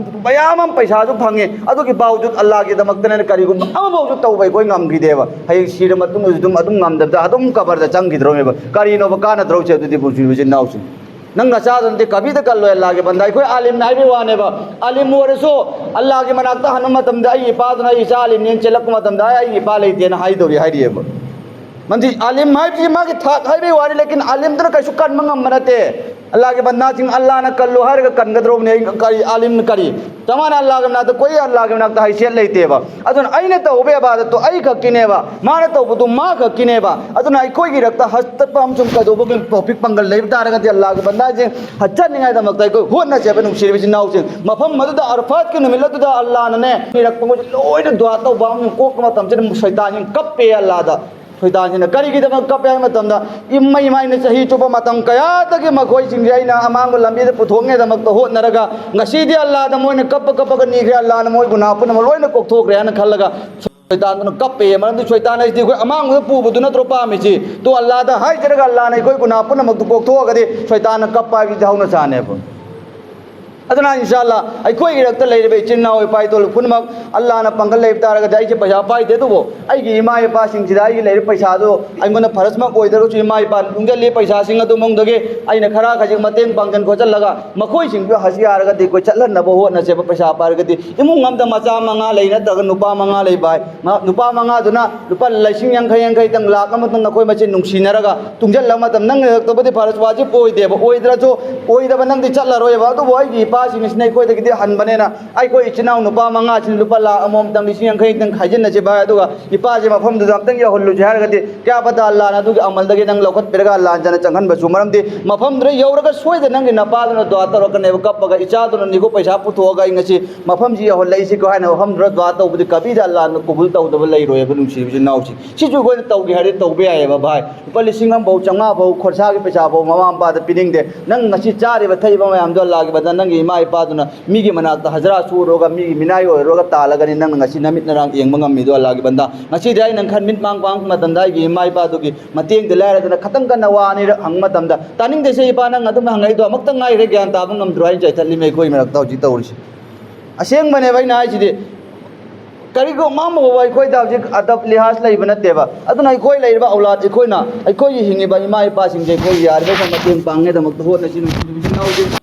ꯃꯌꯥꯝ ꯑꯃ ꯄꯩꯁꯥꯁꯨ ꯐꯪꯉꯤ꯫ ꯑꯗꯨꯒꯤ ꯕꯥꯎꯖꯨꯗ ꯑꯜꯂꯥꯒꯤꯗꯃꯛꯇꯅꯦ ꯀꯔꯤꯒꯨꯝꯕ ꯑꯃꯐꯥꯎꯁꯨ ꯇꯧꯕ ꯑꯩꯈꯣꯏ ꯉꯝꯈꯤꯗꯦꯕ꯫ ꯍꯌꯦꯡ ꯁꯤꯔ ꯃꯇꯨꯡꯗꯁꯨ ꯑꯗꯨꯝ, ꯑꯗꯨꯝ ꯉꯝꯗꯕꯗ ꯑꯗꯨꯝ ꯀꯕꯔꯗ ꯆꯪꯈꯤꯗ꯭ꯔꯣꯃꯦꯕ꯫ ꯀꯔꯤꯅꯣꯕ ꯀꯥꯟꯅꯗ꯭ꯔꯧꯁꯦ ꯑꯗꯨꯗꯤ, ꯄꯨꯟꯁꯤ ꯏꯆꯤꯟ ꯏꯅꯥꯎꯁꯤꯡ? ꯅꯪ ꯅꯆꯥꯗꯨꯅꯗꯤ ꯀꯕꯤꯗ ꯀꯜꯂꯣꯏ ꯑꯜꯂꯥꯒꯤ ꯕꯟꯗꯥ꯫ ꯑꯩꯈꯣꯏ ꯑꯥꯂꯤꯝꯅ ꯍꯥꯏꯕꯒꯤ ꯋꯥꯅꯦꯕ꯫ ꯑꯥꯂꯤꯝ ꯑꯣꯏꯔꯁꯨ ꯑꯜꯂꯥꯒꯤ ꯃꯅꯥꯛꯇ ꯍꯟꯕ ꯃꯇꯝꯗ ꯑꯩꯒꯤ ꯏꯄꯥꯗꯨꯅ ꯑꯩ ꯏꯆꯥ ꯑꯥꯂꯤꯝꯅꯦꯅ ꯆꯦꯜꯂꯛꯄ ꯃꯇꯝꯗ ꯑꯩ, ꯑꯩꯒꯤ ꯏꯄꯥ ꯂꯩꯇꯦꯅ ꯍꯥꯏꯗꯧꯔꯤ ꯍꯥꯏꯔꯤꯑꯕ꯫ ꯃꯁꯤ ꯑꯥꯂꯤꯝ ꯍꯥꯏꯕꯁꯤ ꯃꯥꯒꯤ ꯊꯥꯛ ꯍꯥꯏꯕꯒꯤ ꯋꯥꯅꯤ, ꯂꯦꯀꯤꯟ ꯑꯥꯂꯤꯝꯗꯨꯅ ꯀꯩꯁꯨ ꯀꯟꯕ ꯉꯝꯕ ꯅꯠꯇꯦ꯫ ꯑꯜꯂꯥꯒꯤ ꯕꯟꯗꯥꯁꯤꯡ, ꯑꯜꯂꯥꯅ ꯀꯜꯂꯨ ꯍꯥꯏꯔꯒ ꯀꯟꯒꯗ꯭ꯔꯣꯕꯅꯦ? ꯑꯩ ꯀꯔꯤ ꯑꯥꯂꯤꯝ ꯀꯔꯤ? ꯆꯞ ꯃꯥꯟꯅ ꯑꯜꯂꯥꯒꯤ ꯃꯅꯥꯛꯇ ꯀꯣꯏ ꯑꯜꯂꯥꯒꯤ ꯃꯅꯥꯛꯇ ꯍꯥꯏꯁꯦꯠ ꯂꯩꯇꯦꯕ꯫ ꯑꯗꯨꯅ ꯑꯩꯅ ꯇꯧꯕ ꯏꯕꯥꯗꯠꯇꯣ ꯑꯩ ꯈꯛꯀꯤꯅꯦꯕ, ꯃꯥꯅ ꯇꯧꯕꯗꯨ ꯃꯥ ꯈꯛꯀꯤꯅꯦꯕ꯫ ꯑꯗꯨꯅ ꯑꯩꯈꯣꯏꯒꯤ ꯔꯛꯇ ꯍꯖ ꯆꯠꯄ ꯑꯃꯁꯨꯡ ꯀꯩꯗꯧꯕꯒꯤ ꯇꯣꯐꯤꯛ ꯄꯥꯡꯒꯜ ꯂꯩꯕ ꯇꯥꯔꯒꯗꯤ ꯑꯜꯂꯥꯒꯤ ꯕꯟꯗꯥꯁꯤꯡ ꯍꯖ ꯆꯠꯅꯤꯡꯉꯥꯏꯗꯃꯛꯇ ꯑꯩꯈꯣꯏ ꯍꯣꯠꯅꯁꯦꯕ, ꯅꯨꯡꯁꯤꯔꯤꯕ ꯏꯆꯤꯟ ꯏꯅꯥꯎꯁꯤꯡ꯫ ꯃꯐꯝ ꯑꯗꯨꯗ ꯑꯔꯐꯥꯠꯀꯤ ꯅꯨꯃꯤꯠ ꯑꯗꯨꯗ ꯑꯜꯂꯥꯅꯅꯦ ꯄꯤꯔꯛꯄ ꯃꯣꯏꯁꯦ ꯂꯣꯏꯅ ꯗꯨꯋꯥ ꯇꯧꯕ ꯑꯃꯁꯨꯡ ꯀꯣꯛꯄ ꯃꯇꯝꯁꯤꯗ ꯁꯩꯇꯥꯟꯁꯤꯡ ꯀꯞꯄꯦ ꯑꯜꯂꯥꯗ꯫ ꯁꯩꯇꯥꯟꯁꯤꯅ ꯀꯔꯤꯒꯤꯗꯃꯛ ꯀꯞꯄꯦ ꯍꯥꯏꯕ ꯃꯇꯝꯗ, ꯏꯃꯩ ꯏꯃꯩꯅ ꯆꯍꯤ ꯆꯨꯞꯄ ꯃꯇꯝ ꯀꯌꯥꯗꯒꯤ ꯃꯈꯣꯏꯁꯤꯡꯁꯦ ꯑꯩꯅ ꯑꯃꯥꯡꯕ ꯂꯝꯕꯤꯗ ꯄꯨꯊꯣꯛꯅꯉꯥꯏꯗꯃꯛꯇ ꯍꯣꯠꯅꯔꯒ, ꯉꯁꯤꯗꯤ ꯑꯜꯂꯥꯗ ꯃꯣꯏꯅ ꯀꯞꯄ ꯀꯞꯄꯒ ꯅꯤꯈ꯭ꯔꯦ, ꯑꯜꯂꯥꯅ ꯃꯣꯏ ꯒꯨꯅꯥ ꯄꯨꯝꯅꯃꯛ ꯂꯣꯏꯅ ꯀꯣꯛꯊꯣꯛꯈ꯭ꯔꯦ ꯍꯥꯏꯅ ꯈꯜꯂꯒ ꯁꯩꯇꯥꯟꯗꯨꯅ ꯀꯞꯄꯦ꯫ ꯃꯔꯝꯗꯤ ꯁꯩꯇꯥꯟ ꯍꯥꯏꯁꯤꯗꯤ ꯑꯩꯈꯣꯏ ꯑꯃꯥꯡꯕꯗ ꯄꯨꯕꯗꯨ ꯅꯠꯇ꯭ꯔꯣ ꯄꯥꯝꯃꯤꯁꯤ? ꯇꯣ ꯑꯜꯂꯥꯗ ꯍꯥꯏꯖꯔꯒ ꯑꯜꯂꯥꯅ ꯑꯩꯈꯣꯏ ꯒꯨꯅꯥ ꯄꯨꯝꯅꯃꯛꯇꯨ ꯀꯣꯛꯊꯣꯛꯑꯒꯗꯤ ꯁꯩꯇꯥꯟꯅ ꯀꯞꯄ ꯍꯥꯏꯕꯁꯤꯗꯤ ꯍꯧꯅ ꯁꯥꯅꯦꯕ꯫ ꯑꯗꯨꯅ ꯏꯟꯁꯥ ꯑꯜꯂꯥ ꯑꯩꯈꯣꯏꯒꯤ ꯏꯔꯛꯇ ꯂꯩꯔꯤꯕ ꯏꯆꯤꯟ ꯏꯅꯥꯎ ꯏꯄꯥ ꯏꯇꯣꯜ ꯄꯨꯝꯅꯃꯛ ꯑꯜꯂꯥꯅ ꯄꯥꯡꯒꯜ ꯂꯩꯕ ꯇꯥꯔꯒꯗꯤ, ꯑꯩꯁꯦ ꯄꯩꯁꯥ ꯄꯥꯏꯗꯦ, ꯑꯗꯨꯕꯨ ꯑꯩꯒꯤ ꯏꯃꯥ ꯏꯄꯥꯁꯤꯡꯁꯤꯗ ꯑꯩꯒꯤ ꯂꯩꯔꯤꯕ ꯄꯩꯁꯥꯗꯨ ꯑꯩꯉꯣꯟꯗ ꯐꯔꯁꯃꯛ ꯑꯣꯏꯗ꯭ꯔꯒꯁꯨ ꯏꯃꯥ ꯏꯄꯥꯅ ꯇꯨꯡꯁꯤꯜꯂꯤ ꯄꯩꯁꯥꯁꯤꯡ ꯑꯗꯨ ꯃꯅꯨꯡꯗꯒꯤ ꯑꯩꯅ ꯈꯔ ꯈꯖꯤꯛ ꯃꯇꯦꯡ ꯄꯥꯡꯁꯤꯟ ꯈꯣꯠꯆꯜꯂꯒ ꯃꯈꯣꯏꯁꯤꯡꯗꯨ ꯍꯖ ꯌꯥꯔꯒꯗꯤ ꯑꯩꯈꯣꯏ ꯆꯠꯍꯟꯅꯕ ꯍꯣꯠꯅꯁꯦꯕ꯫ ꯄꯩꯁꯥ ꯄꯥꯏꯔꯒꯗꯤ ꯏꯃꯨꯡ ꯑꯃꯗ ꯃꯆꯥ ꯃꯉꯥ ꯂꯩ ꯅꯠꯇ꯭ꯔꯒ ꯅꯨꯄꯥ ꯃꯉꯥ ꯂꯩꯕ ꯍꯥꯏ, ꯃ-, ꯅꯨꯄꯥ ꯃꯉꯥꯗꯨꯅ ꯂꯨꯄꯥ ꯂꯤꯁꯤꯡ ꯌꯥꯡꯈꯩ ꯌꯥꯡꯈꯩꯇꯪ, ꯂꯥꯛ ꯑꯃꯇꯪ ꯅꯈꯣꯏ ꯃꯁꯦꯟ ꯅꯨꯡꯁꯤꯅꯔꯒ ꯇꯨꯡꯁꯤꯜꯂ ꯃꯇꯝ, ꯅꯪꯅ ꯍꯦꯛꯇꯕꯨꯗꯤ ꯐꯔꯁ ꯋꯥꯖꯤꯕ ꯑꯣꯏꯗꯦꯕ, ꯑꯣꯏꯗ꯭ꯔꯁꯨ, ꯑꯣꯏꯗꯕ ꯅꯪꯗꯤ ꯆꯠꯂꯔꯣꯏꯕ꯫ ꯑꯗꯨꯕꯨ ꯑꯩꯒꯤ ꯏꯄꯥꯁꯤꯡ ꯑꯁꯤꯅ ꯑꯩꯈꯣꯏꯗꯒꯤꯗꯤ ꯍꯟꯕꯅꯤꯅ ꯑꯩꯈꯣꯏ ꯏꯆꯤꯟ ꯏꯅꯥꯎ ꯅꯨꯄꯥ ꯃꯉꯥꯁꯤꯅ ꯂꯨꯄꯥ ꯂꯥꯈ ꯑꯃꯃꯝꯇꯪ, ꯂꯤꯁꯤꯡ ꯌꯥꯡꯈꯩ ꯈꯛꯇꯪ ꯈꯥꯏꯖꯤꯟꯅꯁꯤ ꯚꯥꯏ, ꯑꯗꯨꯒ ꯏꯄꯥꯁꯦ ꯃꯐꯝꯗꯨꯗ ꯑꯝꯇꯪ ꯌꯧꯍꯜꯂꯨꯁꯤ ꯍꯥꯏꯔꯒꯗꯤ ꯀꯌꯥ ꯄꯇꯥ ꯂꯥꯟꯅ ꯑꯗꯨꯒꯤ ꯑꯃꯜꯗꯒꯤ ꯅꯪ ꯂꯧꯈꯠꯄꯤꯔꯒ ꯂꯥꯟꯖꯅ ꯆꯪꯍꯟꯕꯁꯨ꯫ ꯃꯔꯝꯗꯤ ꯃꯐꯝꯗꯨꯗ ꯌꯧꯔꯒ ꯁꯣꯏꯗꯅ ꯅꯪꯒꯤ ꯅꯄꯥꯗꯨꯅ ꯗꯨꯋꯥ ꯇꯧꯔꯛꯀꯅꯦꯕ, ꯀꯞꯄꯒ, "ꯏꯆꯥꯗꯨꯅ ꯅꯤꯀꯣ ꯄꯩꯁꯥ ꯄꯨꯊꯣꯛꯑꯒ ꯑꯩ ꯉꯁꯤ ꯃꯐꯝꯁꯤ ꯌꯧꯍꯜꯂꯛꯏꯁꯤꯀꯣ" ꯍꯥꯏꯅ ꯃꯐꯝꯗꯨꯗ ꯗꯨꯋꯥ ꯇꯧꯕꯗꯤ ꯀꯕꯤꯗ ꯂꯥꯟꯅ ꯀꯕꯨꯜ ꯇꯧꯗꯕ ꯂꯩꯔꯣꯏꯕ, ꯅꯨꯡꯁꯤꯕ ꯏꯆꯤꯟ ꯏꯅꯥꯎꯁꯤꯡ꯫ ꯁꯤꯁꯨ ꯑꯩꯈꯣꯏꯅ ꯇꯧꯒꯦ ꯍꯥꯏꯔꯗꯤ ꯇꯧꯕ ꯌꯥꯏꯑꯕ ꯚꯥꯏ꯫ ꯂꯨꯄꯥ ꯂꯤꯁꯤꯡ ꯑꯃꯐꯥꯎ, ꯆꯥꯝꯃꯉꯥ ꯐꯥꯎ, ꯈꯣꯔꯁꯥꯒꯤ ꯄꯩꯁꯥ ꯐꯥꯎ ꯃꯃꯥ ꯃꯄꯥꯗ ꯄꯤꯅꯤꯡꯗꯦ꯫ ꯅꯪ ꯉꯁꯤ ꯆꯥꯔꯤꯕ ꯊꯛꯏꯕ ꯃꯌꯥꯝꯗꯣ ꯑꯜꯂꯥꯒꯤ ꯕꯟꯗꯥ, ꯅꯪꯒꯤ ꯏꯃꯥ ꯏꯄꯥꯗꯨꯅ ꯃꯤꯒꯤ ꯃꯅꯥꯛꯇ ꯍꯖꯔꯥ ꯁꯨꯔꯨꯔꯒ, ꯃꯤꯒꯤ ꯃꯤꯅꯥꯏ ꯑꯣꯏꯔꯨꯔꯒ ꯇꯥꯜꯂꯒꯅꯤ ꯅꯪꯅ ꯉꯁꯤ ꯅꯃꯤꯠ ꯅꯔꯥꯡ ꯌꯦꯡꯕ ꯉꯝꯃꯤꯗꯣ ꯑꯜꯂꯥꯒꯤ ꯕꯟꯗꯥ꯫ ꯉꯁꯤꯗꯤ ꯑꯩ ꯅꯪ ꯈꯟ ꯃꯤꯠ ꯃꯥꯡ ꯄꯥꯡꯕ ꯃꯇꯝꯗ ꯑꯩꯒꯤ ꯏꯃꯥ ꯏꯄꯥꯗꯨꯒꯤ ꯃꯇꯦꯡꯗ ꯂꯥꯏꯔꯗꯅ ꯈꯇꯪ ꯀꯟꯅ ꯋꯥ ꯑꯅꯤꯔꯛ ꯍꯪꯕ ꯃꯇꯝꯗ, "ꯇꯥꯅꯤꯡꯗꯦꯁꯦ ꯏꯄꯥ, ꯅꯪ ꯑꯗꯨꯝ ꯍꯪꯉꯛꯏꯗꯣ ꯑꯃꯨꯛꯇ ꯉꯥꯏꯔꯦ, ꯒ꯭ꯌꯥꯟ ꯇꯥꯕ ꯉꯝꯗ꯭ꯔꯣ?" ꯍꯥꯏꯅ ꯆꯥꯏꯊꯠꯂꯤꯃꯦ ꯑꯩꯈꯣꯏ ꯃꯔꯛꯇ ꯍꯧꯖꯤꯛ ꯇꯧꯔꯤꯁꯦ꯫ ꯑꯁꯦꯡꯕꯅꯦꯕ ꯑꯩꯅ ꯍꯥꯏꯁꯤꯗꯤ꯫ ꯀꯔꯤꯒꯨꯝꯕ ꯑꯃꯐꯥꯎꯕ ꯑꯩꯈꯣꯏꯗ ꯍꯧꯖꯤꯛ ꯑꯗꯕ ꯂꯤꯍꯥꯖ ꯂꯩꯕ ꯅꯠꯇꯦꯕ꯫ ꯑꯗꯨꯅ ꯑꯩꯈꯣꯏ ꯂꯩꯔꯤꯕ ꯑꯧꯂꯥꯗ, ꯑꯩꯈꯣꯏꯅ, ꯑꯩꯈꯣꯏꯒꯤ ꯍꯤꯡꯉꯤꯕ ꯏꯃꯥ ꯏꯄꯥꯁꯤꯡꯁꯦ ꯑꯩꯈꯣꯏ ꯌꯥꯔꯤꯕ ꯃꯇꯦꯡ ꯄꯥꯡꯅꯉꯥꯏꯗꯃꯛꯇ ꯍꯣꯠꯅꯁꯤ, ꯅꯨꯡꯁꯤꯕ ꯏꯆꯤꯟ ꯏꯅꯥꯎꯁꯤꯡ꯫